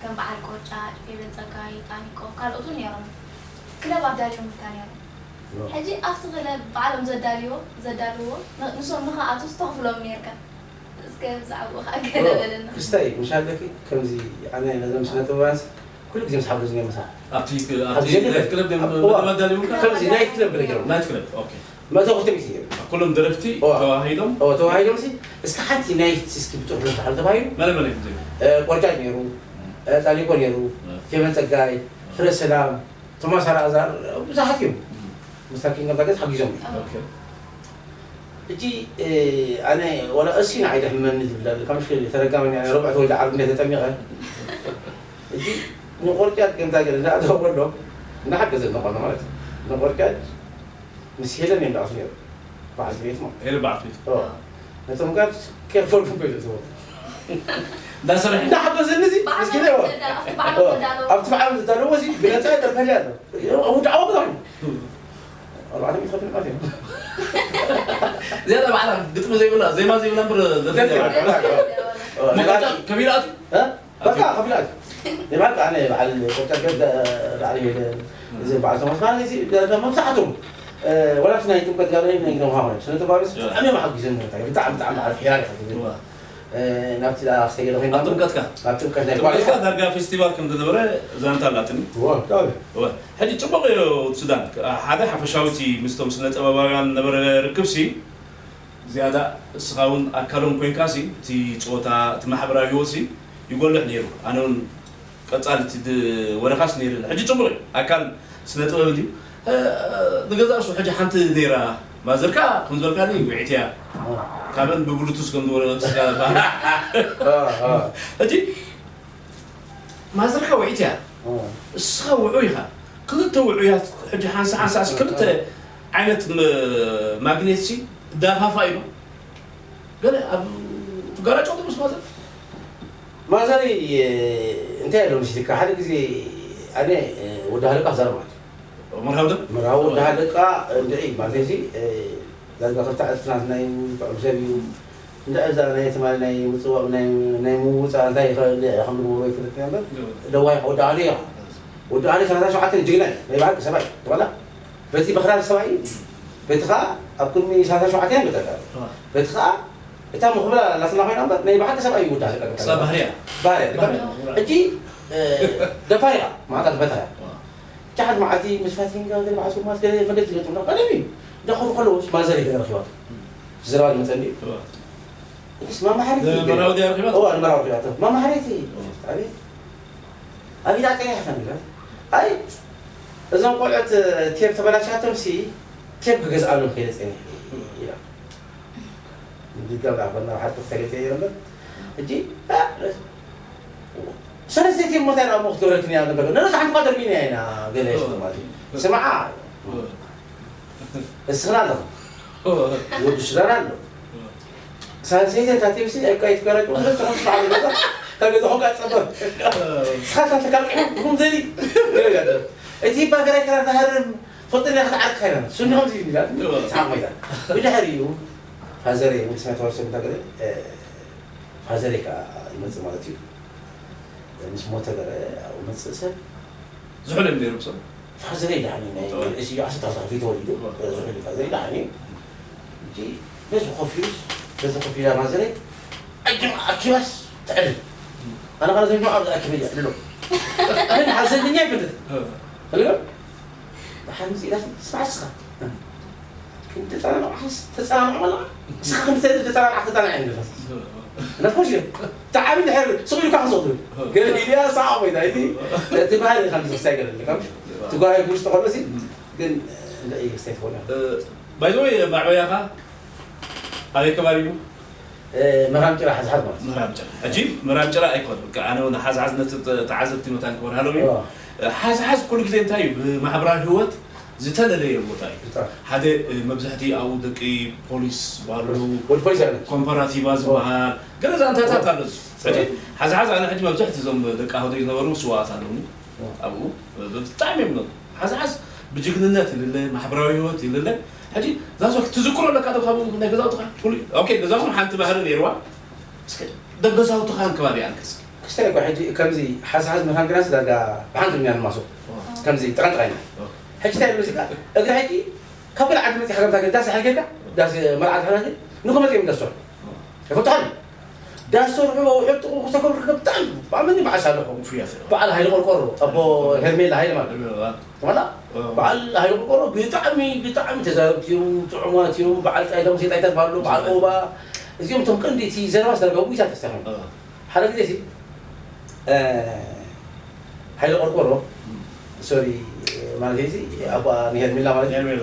ከም በዓል ቆርጫጭ፣ ፌቨን ጸጋይ፣ ጣኒቆ ካልኦት እውን ነይሮም። ክለብ ኣዳልዮምልካ ነይሮም። ሕጂ ኣብቲ ክለብ ባዕሎም ዘዳልዎ ዘዳልዎ ን- ንሶም ንኽኣትውስ ተኽፍሎም ነይርካ። እስከ ብዛዕባኡ ከዓ ገለ በለና። ክስታይ ምሽ ኣለኪ ከምዚ ኣነ ነዞም ስነ ጥበባውያንስ ኩሉ ግዜ ምስ ሓገዙ እዮም ምሳ ኣብቲ ክ- ኣብ ኣብቲ ግዜ ናይት ክለብ ድዮም እዋ። መደብ ኣዳልዩልካ? ከምዚ ናይት ክለብ ገለ ገይሮም። ናይት ክለብ፣ ኦኬ። መእተዊ ክልተ ሚእቲ ገይሮም። ኩሎም ደረፍቲ እዋ። ተዋሂዶም? እዋ፣ ተዋሂዶም ሲ እስከ ሓንቲ ናይት እስኪ ብጽሑፍ እንተሓል ተባሂሉ መለ መለ እዮም ዘይብሉ? እ፣ ቆርጫጭ ነይሩ፣ እ፣ ጣሊቆ ነይሩ፣ እ። ፌቨን ጸጋይ፣ ፍረ ሰላም፣ ቶማስ ኣልኣዛር፣ ብዙሓት እዮም። እ። ምስታ ኪንግ ኦፍ ዳገት ሓጊዞም እዮም። ኦኬ። ሕጂ፣ እ፣ ኣነ ወላ እሲ ንዓይ ደሕመኒ ዝብል ኣሎ። ካብ ምሽ ተረጋመኛ ሮብዕ ተወልደ ዓርቢ እንደ ተጠሚቐ። ሕጂ ንቆርጫጭ ከምታ ገለ እንዳእተወ ከሎ እንዳሓገዘ እንኾነ ማለት እዩ። ንቆርጫጭ ምስ ሄለን እዮም ዳኣሱ ነይሩ። በዓልቲ ቤት ማለት። ሄለን በዓልቲ ቤት። ኦ። ነቶም ጋር ኬርፎል ክበሉ እትዎ። እንዳሰርሐ። እንዳሓገዘኒ እዚ ባዕሎም ምስኪን እዎ። ዘዳ-፣ ኣብቲ ባዕሎም ኦ። ዘዳለዎ። ኣብቲ ባዕሎም ዘዳለዎ እዚ ብነፃ ይደርፈልያ ኣሎ። እዎ፣ እዎ፣ ዳዕዋ ብዛዕባ። ኣርባዕተ ሚእቲ ከፊል ማለት እዩ። ዝያዳ ባዕላ ግጥሚ ዘይብላ፣ ዜማ ዘይብላ እምበር ደርፊ ደርፊ እያ። እያ። ኦ፣ መቐጫ ነባቲ። ከቢራ ኣትዩ? እ? በቃ ከፊል ኣትዩ። የባካ ኣነ በዓል ቆርጫ ገደ በዓል ሄደ። እዚ በዓል ተመስማር እዚ መብዛሕትኦም፣ እ፣ ወላሽ ናይ ጥምቀት ጋር ናይ ግደም ሃዋይ። ስነ ጥበባዊ ያ። ብጣዕሚ እዮም ሓጊዞም ነርካ። ብጣዕሚ፣ ብጣዕሚ በዓል ፊራ ኢኻ ትብል። ዋ። እ፣ ናብቲ ደኣ ክሰይደ ኮይና ኣብ ጥምቀትካ? ኣብ ጥምቀት ናይ ጥምቀትካ ኳሊካ። ዳርጋ ፌስቲቫል ከም ዝነበረ ዛንታ ኣላትኒ። ዋ፣ ብጣዕሚ። ዋ። ሕጂ ጽቡቕ እዩ ሱዳን። ሓደ ሓፈሻዊ እቲ ምስቶም ስነ ጥበባውያን ነበረ ርክብሲ፣ ዝያዳ እስኻ እውን ኣካሎም ኮይንካሲ፣ እቲ ጸወታ፣ እቲ ማሕበራዊ ህይወትሲ ይጎልሕ ነይሩ። ኣነ እውን ቀጻሊ እቲ ድ-፣ ወረኻስ ነይርኒ። ሕጂ ጽቡቕ እዩ። ኣካል ስነ ጥበብ እንድዩ። እ፣ ንገዛእ ርእሱ ሕጂ ሓንቲ ነይራ ማዘርካ ከም ዝበልካኒ ውዕኢት እያ። እ። ካብን ብብሉቱዝ ከም ዝወረ-፣ ስጋ ባህሪ። እ፣ እ። ሕጂ ማዘርካ ውዕኢት እያ። እ። እስኻ ውዑይ ኢኻ። ክልተ ውዑያት ሕጂ ሓንሳ ሓንሳእሲ ክልተ ዓይነት ም-፣ ማግኔትሲ ዳፋፋ እዩ። ገለ ኣብ ትጋራጨው ትብስ ማለት ማዘሪ፣ እ፣ እንታይ ኣሎ መሲልካ? ሓደ ግዜ ኣነ፣ እ፣ ወዲ ሃለቃ ክዛረብ ማለት እዩ። መርሃዊ ዶ? መርሃዊ ወዲ ሃለቃ እንድዒ ማለት እዚ፣ እ፣ ዳርጋ ክልተ ዕጽፍናት ናይ ጥዑም ሰብ እዩ። እንድዒ እዛ ናይ ትማሊ ናይ ምጽዋዕ፣ ናይ፣ ናይ ምውጻእ እንታይ ይኸ-፣ ከም ዝገብሮ ይፈልጥ ነበር። ዶ። ደዋይ ወዲ ኣሊ እያ። ወዲ ኣሊ ሰላሳ ሸውዓተ ጅግና እዩ። ናይ ብሓቂ ሰብኣይ እዩ። ዋላ በቲ በኽራር ሰብኣይ እዩ። በቲ ኸኣ ኣብ ቅድሚ ሰላሳ ሸውዓተ እዮም ገጠር። ዋ። በቲ ኸኣ እታ ምኽብላ ላትና ኮይና እምበር ናይ ብሓቂ ሰብኣይ እዩ ወዲ ሃለቃ። ክሳብ ባህርያ። ባህርያ። ባህርያ። ሕጂ፣ እ፣ ደፋር ኢኻ፣ ማዕታ ትፈትሓ። ዋ። ቻሓት መዓልቲ ምስ ፋቲንጋ ገለ በዓል ሱማስ ገለ መገዲ ዝገጥሙና ቀደም እዩ። እንዳኸዱ ከለዉ ማዘር እዩ ረኺባቶ። ዘረባ ዝመጸ እንድዩ። ዋ። እስ ማማ ሓሪት እዩ። ንመርሃዊ ድያ ረኺባቶ? እዋ፣ ንመርሃዊ ረኺባቶ። ማማ ሓሪት እዩ። ዋ። ኣቤት። ኣብ ኢዳ ቀይሕ ፈንዲላት። ኣይ፣ እዞም ቆልዑት ቴፕ ተበላሽያቶም ሲ ቴፕ ክገዝኣሎም ከይደ ጸኒሐ ኢላ። ድጋም ዳኣ ኮና ሓደ ተፈለጠ ይረምበር። እጂ፣ አ፣ ሰለስተ ቴፕ ሞታ ዳኣ ሞት ገብረክን ያ ነበር። ነዛ ሓንቲ ቋደር ቢና ኢና ገለ ኦ። ሽማት። ስማዓ። ኦ። እስኽና ኣለኹ። ኦ። ወዲ ሱዳን ኣሎ። ኦ። ሳልሰይቲ እታ ቴፕሲ ኣይቃይት ገረጭ፣ ወደ ተኾን ስማዓ ገዛ፣ ካብ ገዛ ኾንካ ጸበር። ኦ። ስኻ እታ ተካልኪ፣ ሁም ዘሊ። እቲ ባገራይ ከራ ተሃርም፣ ፈጥና ክትዓርክ ካይና። ሱኒ ኸምዚ ይብላ። ኦ። ሳቕ ማይታ። ብድሕሪኡ፣ ፋዘረይ፣ ምስ ናይ ተዋርሶ ምታ ገለ፣ እ፣ ፋዘረይ ከኣ ይመጽእ ማለት እዩ። ምስ ሞተ ገለ፣ ኣብኡ መጽእ ሰብ። ዝሑል እዮም ነይሮም ሰብ። ፋዘረይ ደሓን እዩ፣ ናይ ኦ። ርእሲ እዩ፣ ዓሰርተ ክልተ ክፍሊ ተወሊዱ። ኦ። ዝሑል እዩ ፋዘረይ ደሓን እዩ። እንጂ በዚ ኮፍ ኢሉስ፣ በዚ ኮፍ ኢላ ማዘረይ፣ ኣጅም ኣኪባስ ትዕልል። ኣነ ኸኣ ዘንጆ ኣብ ዝኣኪበ እየ፣ ዕልሎ። ኣነ ሓዘንኛ ይፈልጥ። ኦ። ፈልገ? ደሓን ምስ ኢላስ፣ ስማዕ እስኻ። ክንዲ ተጸናንዑ ሓስ-፣ ተጸናንዑ መላ። እስኻ ክንዲ ተ-፣ ተጸናንዓ፣ ተጸናንዓ ይብለካ። ነፍሽ እዩ። ተዓቢ ድሕር ስቕ ኢልካ ሓሶት ትብል። ገለ ኢልያ ሳቕ ወይ ዳይቲ፣ እቲ ባህሪ ከም ዝኽስታይ ገለ ኣለካ። ትጓይ ጉሽ ተኾለሲ፣ ግን እንደ እዩ ክስታይ ትኾነ። እ፣ by the way፣ ማዕበያኻ ኣበይ ከባቢ እዩ? እ፣ መራም ጭራ ሓዝሓዝ ማለት እዩ። መራም ጭራ። ሕጂ መራም ጭራ ኣይኮን። በቃ ኣነ እውን ሓዝሓዝ ነቲ ተ-፣ ተዓዘብቲ መታን ክበርሃሎም እዩ። እዋ። እ፣ ሓዝሓዝ ኩሉ ግዜ እንታይ እዩ? ብማሕበራዊ ህይወት ዝተለለየ ቦታ እዩ። ብጣዕሚ። ሓደ፣ እ፣ መብዛሕቲ ኣብኡ ደቂ ፖሊስ ኣለዉ። ወዲ ፖሊስ ኣለ። ኮምፓራቲቫ ዝበሃል ገለ ዛንታታት ኣሎ። ሕጂ እዋ። ሓዝሓዝ ኣነ ሕጂ መብዛሕቲ እዞም ደቂ ኣህዶይ ዝነበሩ ስዋኣት ኣለዉኒ። እዋ። ኣብኡ ብጣዕሚ እዮም ነሩ። ሓዝሓዝ ብጅግንነት ይልለ፣ ማሕበራዊ ህይወት ይልለ። ሕጂ ዛሶ ትዝክሮ ኣለካ ዶ ካብኡ ናይ ገዛውትኻ? ኩሉ፣ ኦኬ፣ ገዛኹም ሓንቲ ባህሪ ነይርዋ። እስከ ደገዛውትኻን ከባቢኣን ከስኪ። ክስታይ እኮ ሕጂ ከምዚ ሓዝሓዝ መታን ግናስ ዳርጋ ብሓንቲ ዱንያ ንማሶ። ከምዚ ጥራን ጥራይ ኢና። ሕጂ እንታይ ሙዚቃ እግሪ ሕጂ ካብ ገለ ዓዲ መጺኻ ከምታ ዳስ ሓልከካ ዳስ መርዓ ተሓላቂ ንኹ መጺኦም ዳስ ሰርሑ። ይፈትሓሉ። ዳስ ሰርሑ ውሕድ ጥቕሙ ክሰከሩ ብጣዕሚ ብኣመኒ በዓል ሳልሑ። በዓል ሃይለ ቆርቆሮ ኣቦ ሄርሜላ ሃይለ ማለት። ተማላ በዓል ሃይለ ቆርቆሮ ብጣዕሚ ብጣዕሚ ተዛረብቲ እዮም፣ ጥዑማት እዮም። በዓል ጣይታ ሙሴ ጣይታ ዝበሃሉ በዓል ኦባ እዚኦም እቶም ቀንዲ እቲ ዘረባ ዝተረከቡ ኢሳት ተስተኻኺሉ። ሓደ ግዜ ሲ ሃይለ ቆርቆሮ ሶሪ ማለት እዚ ኣባ ንሄርሜላ ማለት እዩ።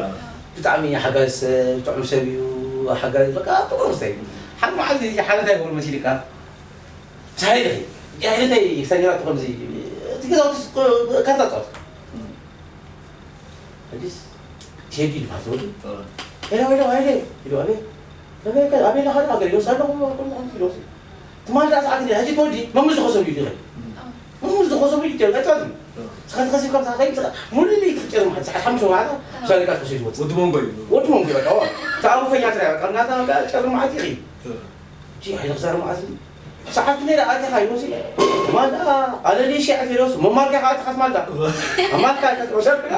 ብጣዕሚ ሓጋዚ ሰብ ጥዑም ሰብ እዩ። ሓጋዚ በቃ ጥዑም ሰብ እዩ። ሓደ መዓልቲ እዚ ሓደ እንታይ ክብል መሲልካ ምስ ሃይለ ሃይለ እንታይ ክሳኛራ ከምዚ እቲ ገዛውቲ ካርታ ጻወት ሕጂስ ቴዲ ይበሃል ተወዲ። ሄሎ ሄሎ ሃይለ ኢሉ ኣቤት ኣቤት ኣቤት ለኻ ለኻ ገለ ይወስድ ኣለኹ። ትማል ደኣ ሰዓት ኢለ፣ ሕጂ ትወዲ መምዝ ዝኸሰብ እዩ ይኸይድ። መምዝ ዝኸሰብ እዩ ይኸይድ። ኣይትወድም። ስኻ ተኸሲብካ ምሳኻ ከይድ፣ ስኻ ሙሉ ለይቲ ክትጨርም ሓንቲ ሰዓት ሓሙሽተ ወዓታ፣ ምሳሌ ቃል ተኸሲቡ ይወጽእ። ወዲ መንጎ እዩ። ወዲ መንጎ እዩ፣ በቃ፣ ዋ። ተኣቡ ፈኛ ትራይ፣ በቃ፣ እናታ፣ በቃ፣ ጨርም መዓት ይኸይድ። እ። እጂ፣ ሓይሊ ክዛረብ መዓት እዩ። ሰዓት ነይራ ኣቲኻ ይወሲ። ትማል ደኣ፣ ኣለሊ ሺዕ ኣቲለውስ፣ መማርኪያ ከኣ ኣቲኻ ትማል ደኣ። ኣማልካ፣ ኣቲኻ ትወሰድካ።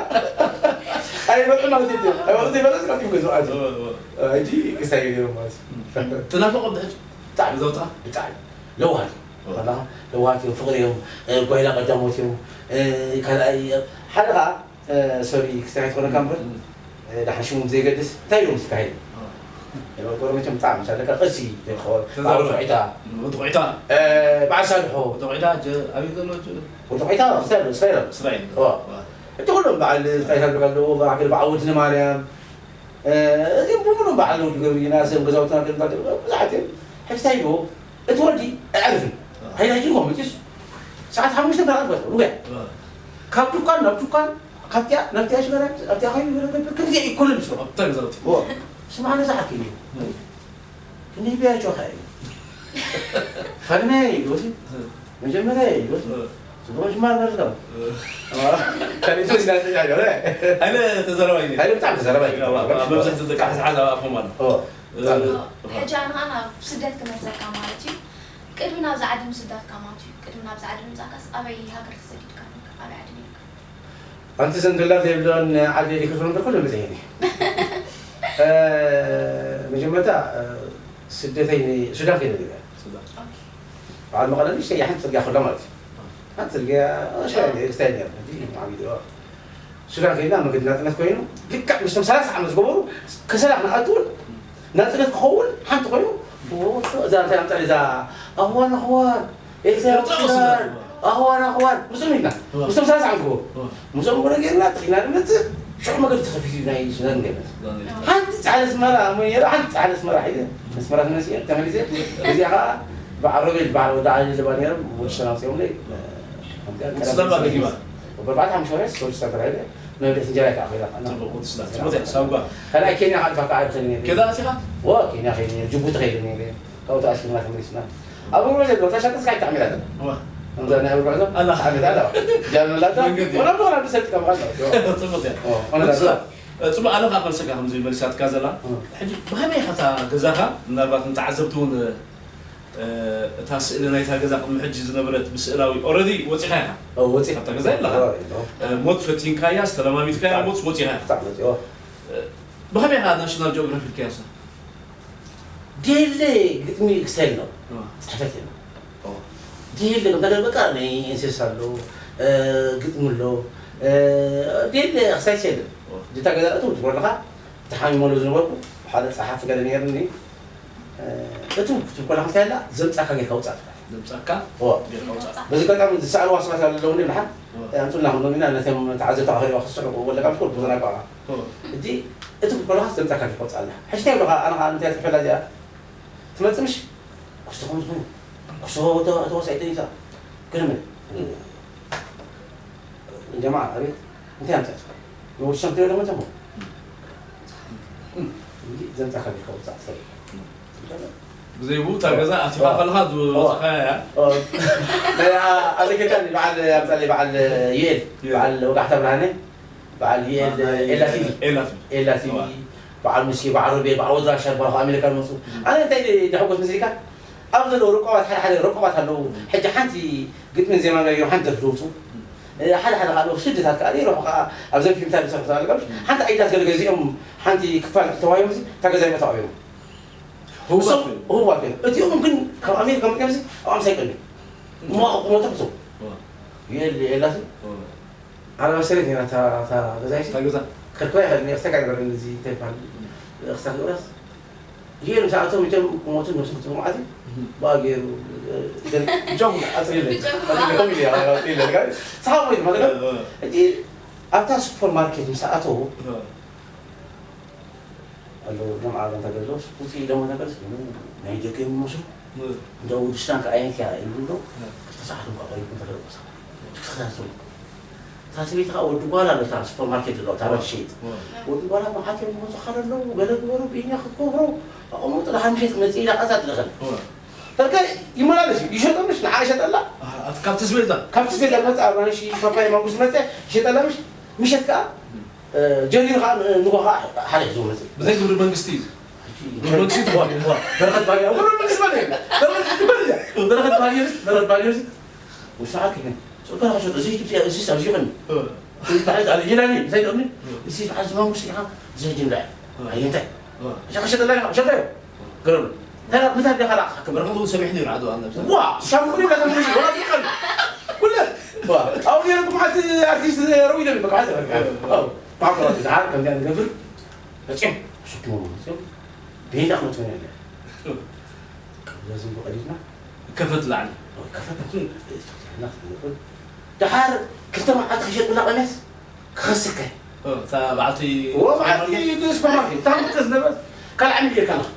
ኣይበልዑ ናውቲ እዩ። ኣይበልዑ ዘይበለስ፣ ናውቲ ይገዝኡ ኣቲ። እ፣ እ። እ፣ እጂ፣ ክሳይ ገይሩ ማለት እዩ። ትናፍቆ ብሕጂ? ብጣዕሚ። ገዛውትኻ? ብጣዕሚ። ለዋሃት እዮም። ኦ። ከለኻ ለዋሃት እዮም፣ ፍቕሪ እዮም፣ እ፣ ጓይላ ቀዳሞት እዮም፣ እ፣ ካልኣይ፣ ሓደ ኸዓ፣ እ፣ ሶሪ፣ ክስታይ ትኾነካ እምበር፣ እ። እ፣ ደሓን ሽሞም ዘይገድስ፣ እንታይ ኢሎም ዝካየዱ? ኦ። እ፣ ጎረቤቶም ብጣዕሚ፣ ምስ ኣለካ ቅርሲ ዘይኮን፣ ተዛረበ። በዓል ቁዒታ። ወዲ ቁዒታ። እ፣ በዓል ሳልሖ። ወዲ ቁዒታ፣ ጀ-፣ ኣበይ ዘሎ ጀ-፣ ወዲ ቁዒታ፣ ክስታይ ኣሎ፣ እስራኤል ኣሎ። እስራኤል። ኦ። ኦ። እቲ ኩሎም በዓል፣ እንታይ ይብሉ ኣለዉ፣ በዓል፣ በዓል ወድነ ማርያም፣ እ፣ እዚኦም ብምሉእ በዓል ወዲ ገብርኤል፣ ናሰም ገዛውትና ገዛ ብዙሓት እዮም። ሕጂ እንታይ ይብሉ? እቲ ወዲ ኣዕርፍን። ኣዎ። ሃይለ ሕጂ እኮ መጺሱ ሰዓት ሓሙሽተ ተራኽበ፣ ሩያ። ኣዎ። ካብ ዱኳን ናብ ዱኳን፣ ካብቲኣ ናብቲኣ ሽጋራ፣ ኣብቲኣ ከይዱ ይብል ነበር፣ ከምዚኣ ይኮነን ዝብሎ። ኣብታ ገዛውቲ። ዎ። ስምዓ ነዛ ሓኪም እዩ። እ። ክንደይ ቢያጆኻ እዩ? ፈርመያ እዩ፣ ወሲ? እ። መጀመርያ እዩ፣ ወሲ? እ። ጽቡቕ ጅማር ነርካ። እ። ኣዋ፣ ከሊቱ ዝናተ ጃ፣ እ። ሃይለ ተዘረባይ እዩ። ሃይለ ብጣዕሚ ተዘረባይ እዩ። ኣዋ፣ መብዛሕትኡ ደቂ ሓዝሓዝ ኣብ ኣፎም ኣሎ። ኦ። እ። ሕጂ ኣነ ኸኣ ናብ ስደት ክመልሰካ ማለት እዩ። ቅድሚ ናብዛ ዓዲ ምስዳድካ ማለት እዩ። ቅድሚ ናብዛ ዓዲ ምምጻእካስ ኣበይ ሃገር ተሰዲድካ ነርካ? ኣበይ ዓዲ ነርካ? ኣንቲ ዘንድላ ዘይብለን ዓዲ ዲክፍል እንደ ኩሉ ምዘይኒ። እ፣ መጀመርታ፣ እ፣ ስደተይ ንሱዳን ከይደ ነይረ። ሱዳን። ኦኬ። በዓል መቐለ ንእሽተይ ሓንቲ ጽርግያ ከሎ ማለት እዩ። ሓንቲ ጽርግያ፣ እ፣ ሻይ፣ እ። ክስታይ ነይረ። እቲ ዓቢዱ፣ እ። ሱዳን ከይድና መገዲ ናጽነት ኮይኑ፣ ልክዕ ምስቶም ሰላሳ ዓመት ዝገበሩ ከሰላ ክንኣቱ እውን ናጽነት ክኸውን ሓንቲ ኮይኑ፣ እዛ እንታይ ኣምጻ እዛ ኣኽዋን ኣኽዋን፣ ኤርትራ ኤርትራ ሱዳን፣ ሱዳን። ኣኽዋን ኣኽዋን፣ ምስኦም ኢልና። እዋ። ምስኦም ሰላሳ ዓመት ክኸውን። እዋ። ምስኦም ገለ ጌርና፣ ጥሒና ንመጽእ፣ ሽዑ መገዲ ተኸፊቱ እዩ ናይ ሱዳን ገነት። ሱዳን ገነት። ሓንቲ ጻዕዳ ኣስመራ፣ እሞ ነይረ፣ ሓንቲ ጻዕዳ ኣስመራ ሒዘ፣ ኣስመራ ተመሲኤ፣ ተመሊሰ፣ እዚኣ ኸኣ በዓል ሮቤል፣ በዓል ወዲ ዓሊ ልባ ነይሮም፣ ወዲ ሰላም ጽዮምለይ፣ ከምዚኣ ቀደም ሱዳን ባገ ሂባ። ወበርባዕተ ሓሙሽተ ወርሒ ሶስት ሰዓት ተባሂለ፣ መብልዒት እንጀራ ይከኣኸላ። ጽቡቕ፣ ወዲ ሱዳን። ጽቡቕ፣ ሳውጋ። ካልኣይ ኬንያ ከኣ ጥፋ ከኣ ኣይደኸልን ነይረ። ኬንያ ኣቲኻ? ወ፣ ኬንያ ከይደ ነይረ፣ ጅቡቲ ከይደ ነይረ። ካብኡ ተኣሲርና ተመሊስና። ኣብ እግሩ ዘሎ ተሻቀስካ ኣይትዓሚላታ። እዋ። ከምዛ ናይ እግሩ ጉዕዞ ኣላ። ዓሚላ ኣላ። ጃን ኣላታ። መንገዲ። ወላ ብኸና ብሰልቲ ከም ኻሳ። ጽቡቕ እያ። ኦ፣ ኦነ ጽቡቕ። ላታ። ጽቡቕ፣ ኣነ ኸኣ መልሰካ ከምዚ መሊሳትካ ዘላ። እ። ሕጂ ብኸመይ ኢኻ እታ ገዛኻ፣ ምናልባት ንተዓዘብቲ እውን፣ እ፣ እታ ስእሊ ናይታ ገዛ ቅድሚ ሕጂ ዝነበረት ብስእላዊ፣ ኦረዲ ወጺኻ ኢኻ። ኦ፣ ወጺ። ካብታ ገዛ የለኻ። ኦ፣ የለኹ። እ፣ ሞት ፈቲንካያ፣ ዝተለማሚድካያ፣ ብጣዕሚ። ሞት ወጺኻ ኢኻ። ብጣዕሚ ወጺ፣ ኦ። እ፣ ብኸመይ ኢኻ ናሽናል ጂኦግራፊ ኢልካያ እሳ? ድየለ ግጥሚ ክሳይ ኣሎ። እ። ጽሕፈት የለ። ኦ። ድየለ፣ በቃ፣ በቃ፣ ናይ እንስሳ ኣሎ፣ እ፣ ግጥሚ ኣሎ፣ እ፣ ድየለ ክሳይ የለ። ኦ። ጅታ ገዛ እቱ ትብሎ ኣለኻ፣ ተሓሚመሉ ዝነበርኩ፣ ሓደ ጸሓፊ ገለ ነይርኒ፣ እ፣ እቱ ክትብል ከለኻ እንታይ ኣላ፣ ዘምጻካ ጌርካ ውጻእ ትብል። ዘምጻካ ኦ። ጌርካ ውጻእ። በዚ ኣጋጣሚ ዝሰኣልዋ ሰባት ኣለዉ እንዲ፣ ደሓን፣ ኦ። ኣምጹልና ክንብሎም ኢና፣ ነቶም ተዓዘብቲ ከሪባ ክስሕቁ ወለካ ምሽ ብዙ ናይ በዓል። ኦ። ሕጂ እቲ ክኮለኻ ዘምጻካ ጌርካ ውጻእ ኣላ። ሕጂ እንታይ ይብሉኻ፣ ኣነ ኸኣ እንታይ ትሕፈላ እዚኣ፣ ትመጽእ ምሽ፣ ኩስቶ ከም ዝኾኑ፣ ኩስቶ ተዋሳኢት ተኒሳ፣ ግርም። እ። ጀማዓ፣ ኣቤት፣ እንታይ ኣምጻእካ? ንወዲ ሻም ትሪኦ ኣለኹም እንተሞ? እንዲ ዘምጻካ ቢካ ውጻእ ትፈልጥ። ብዘይ ብኡ እታ ገዛ ኣቲኻ ኦ። ከለኻ ኦ። ዝወጻኻያ እያ። ኦ። ናይ ኣ-፣ ኣዘከርካኒ በዓል፣ ኣምጻለይ በዓል ዩኤል፣ ዩኤል። በዓል ወጋሕታ ብርሃነ፣ በዓል ዩኤል፣ በዓል ኤላ ቲቪ። ኤላ ቲቪ። ኤላ ቲቪ፣ ዋ። በዓል ሙሴ፣ በዓል ሮቤል፣ በዓል ወድራሻ፣ በዓል ኣሜሪካ ዝመጹ። ም። ኣነ እንታይ ደሕጎስ መስሊካ? ኣብ ዘለዉ ርቆባት ሓደ ሓደ ርቆባት ኣለዉ። ሕጂ ሓንቲ ግጥምን ዜማን ገይሮም ሓንቲ ደርፊ ደውፁ። ሓደ ሓደ ከዓ ኣለዉ ስድታት ከዓ ይረሑ ከዓ ኣብዘን ፊልምታት ዝሰርሑ ኣለዉ። ሓንቲ ኣይዳስ ገለ ገዚኦም ሓንቲ ክፋል ተዋሂቦም እታ ገዛ ይመታቑ እዮም። ህቡባት እሶም ኮይኖም። ህቡባት ኮይኖም። እቲኦም ግን ካብ ኣሜሪካ መፅኦም ሲ ኣብ ኣምሳይ ቀንዲ እሞ ቁመቶም ሰው የለ የላሲ ዓረባ ሰሬት ነራ እታ ገዛይሲ እታ ገዛ። ከርክባ ይኸል ነርተካ ይበረ እዚ እንታይ ይበሃል እኽታ ክብረስ ይሄ ንሰዓቶም እቶም ቁመቱ ነሱ ክትመዓት ባጌሩ ጆም ኣጽሪለ ጆም። ኣጽሪለ ሰሓቦይ ማለት እቲ ኣብታ ሱፐር ማርኬት ምስ ኣተው ኣለዉ እዞም ዓለም ተገለውስ ውፅኢ ኢሎም ተገለስ ናይ ደገ ይመስሉ እንደው ውድስታን ከዓይነት ያ ይብሉ ዶ ክልተ ሰዓት እንኳ ቀሪቡ ተገለቆ ተኸታተሉ እታ ሰበይቲ ከዓ ወዲ ጓል ኣሎ እታ ሱፐርማርኬት ዘለዎ እታ በር ሸይጥ ወዲ ጓላ መዓት እዮም ዝመፁ ካለ ኣለዉ ገለ ግበሩ ብኢኛ ክትገብሩ ኣቐሙጡ ደሓን ምሸት ክመፅእ ኢላ ቃፃ ትልእኸል ከልከ ይመላለስ እዩ ይሸጦ ምሽ ንዓ ይሸጠላ ካብቲ ስቤዛ ካብቲ ስቤዛ መፅእ ኣራንሺ ፓፓይ ማንጎ ዝመፅእ ይሸጠላ ምሽ ምሸት ከዓ ጀሪር ከዓ ንጎ ከዓ ሓደ ሒዝዎ መፅእ ብዘይ ግብሪ መንግስቲ እዩ ግብሪ መንግስቲ እዩ በረኸት ባልያ ግብሪ መንግስቲ ማለት እዩ በረኸት ባልያ በረኸት ባልያ በረኸት ባልያ ውሳዓት ይህን ጽበራ ሸጦ እዚ እዚ ኣብዚ ይኸን እንታይ ኣለ ይላኒ እንታይ ደምኒ እዚ ተዓዝ መንግስቲ ኢኻ እዚ ጅምዳ ኣየንታይ ሸቀ ሸቀ ላይ ሸቀ ገረብ ተራ ምታ ደኻ ላ ከመረ ከመኡ ሰሚሕ ነይሩ ዓዱ ኣነ ዋ ሻምኩኒ ብላ ተምሽ ወላ ትቀል ኩለ ዋ ኣው ነይሩ ኩማት ኣርቲስት ረው ይደም በቃ ተበቃ ኣው ማቆ ዛር ከም ያን ገብር እጽም ሽክሙ ነው እጽም ቤት ኣመት ነው ያለ ከብዛ ዝም ብቀዲድና ከፈት ላዕሊ ከፈት ደሓር ክልተ መዓልቲ ክሸጥላ ቀነስ ክኸስከ እታ በዓልቲ ሱፐርማርኬት እታ ምርተ ዝነበረት ካልዓ ሚል ጌርካ ኣለኻ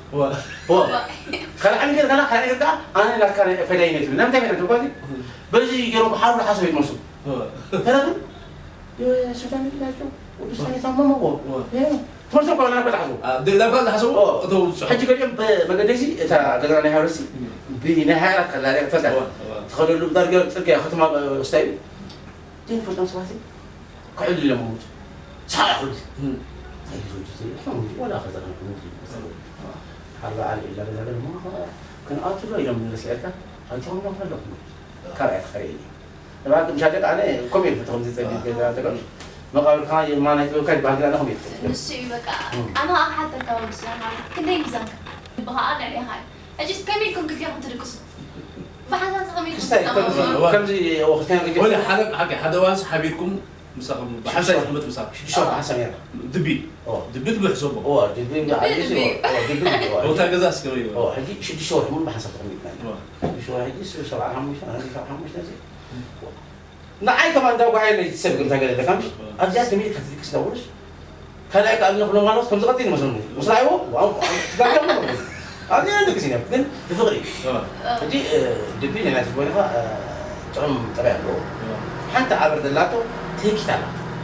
ካልዓ ሚል ጌርካ ኣለኻ ካልዓ ጌርካ ኣነ ናትካ ፈዳይነት እዩ ናምታይ ፈዳይነት እኳ በዚ ገይሮም ሓሩ ሓሰብ ይመስሉ ተረቱ ሱዳን ናቸው ወዲ ሳይታ መመቆ ትምህርቲ እኮ ናብካ ዝሓስቡ ናብካ ዝሓስቡ እተው ዝፅሑ ሕጂ ገሊኦም ብመገደሲ እታ ገዛ ናይ ሃረሲ ብናይ ሃራት ከላለ ፈታ ትኸደሉ ዳርገ ፅርግያ ከተማ ስታይ ዘይንፈልጦም ሰባት ክዕሉ ኢሎም ምውፁ ሰሓ ይኽሉ ወላ ከዘ ሓላ ዓሊ ኢላ ገዛ ደሞ ክንኣቱ ዶ ኢሎም ንረስዕልካ ኣይትኾም ዶ ኣለኹም ካልኣይ ክኸርኢ እየ ንባዕልኩም ሻደቅ ኣነ ኮሜድ ብትኹም ዝጸግብ ገዛ ተቀም መቃብርካ የማናይ ጥበብካ ይባህል ኣነ ኮሜድ ንሱ እዩ በቃ ኣነ ከዓ ክሓተካ ወዲ ስላም ክንደይ ሚዛንካ ልብኻ ልዕሌኻ እዩ ሕጂ ከመይ ኢልኩም ክልቲኹም ትድቅሱ ብሓንሳብ ከመይ ኢልኩም ክስታይ ትጻወቱ ከምዚ ከምዚ ወክትያን ወለ ሓደ ሓደ ሓደ ዋንስ ሓቢርኩም ምሳኹም ብሓንሳብ ዝመጥ ምሳኹም ሽዱሽተ ወርሒ ሓንሳብ ነይራ ድቢ ድቢ ድቢ ሕሰቦ ድቢ ድቢ ዓብዪ ድቢ ድቢ እታ ገዛ እስከ ሕጂ ሽዱሽተ ወርሒ ሙሉ ብሓንሳብ ተቐሚጥና ኢና ሽዱሽተ ወርሒ ሕጂ ሰብዓ ሓሙሽተ ሰብዓ ሓሙሽተ ንዓይ ከማን እንዳ ጓሃየ ነይ ትሰብግ እንታይ ገለ ኣለካ ምሽ ኣብዚኣ እስከ ሚድ ከትልክስ ዳውርሽ ካልኣይ ከኣ ኣለኹ ለማለት ከም ዝቐጥል ይመስለኒ ምስ ረኣይዎ ትጋገም ኣብዚ ናይ ደቂ ሲነብ ግን ብፍቕሪ ሕጂ ድቢ ናይ ናትሽ ኮይንኻ ጥዑም ጠባይ ኣለዎ ሓንቲ ዓበር ዘላቶ ትህኪት ኣላ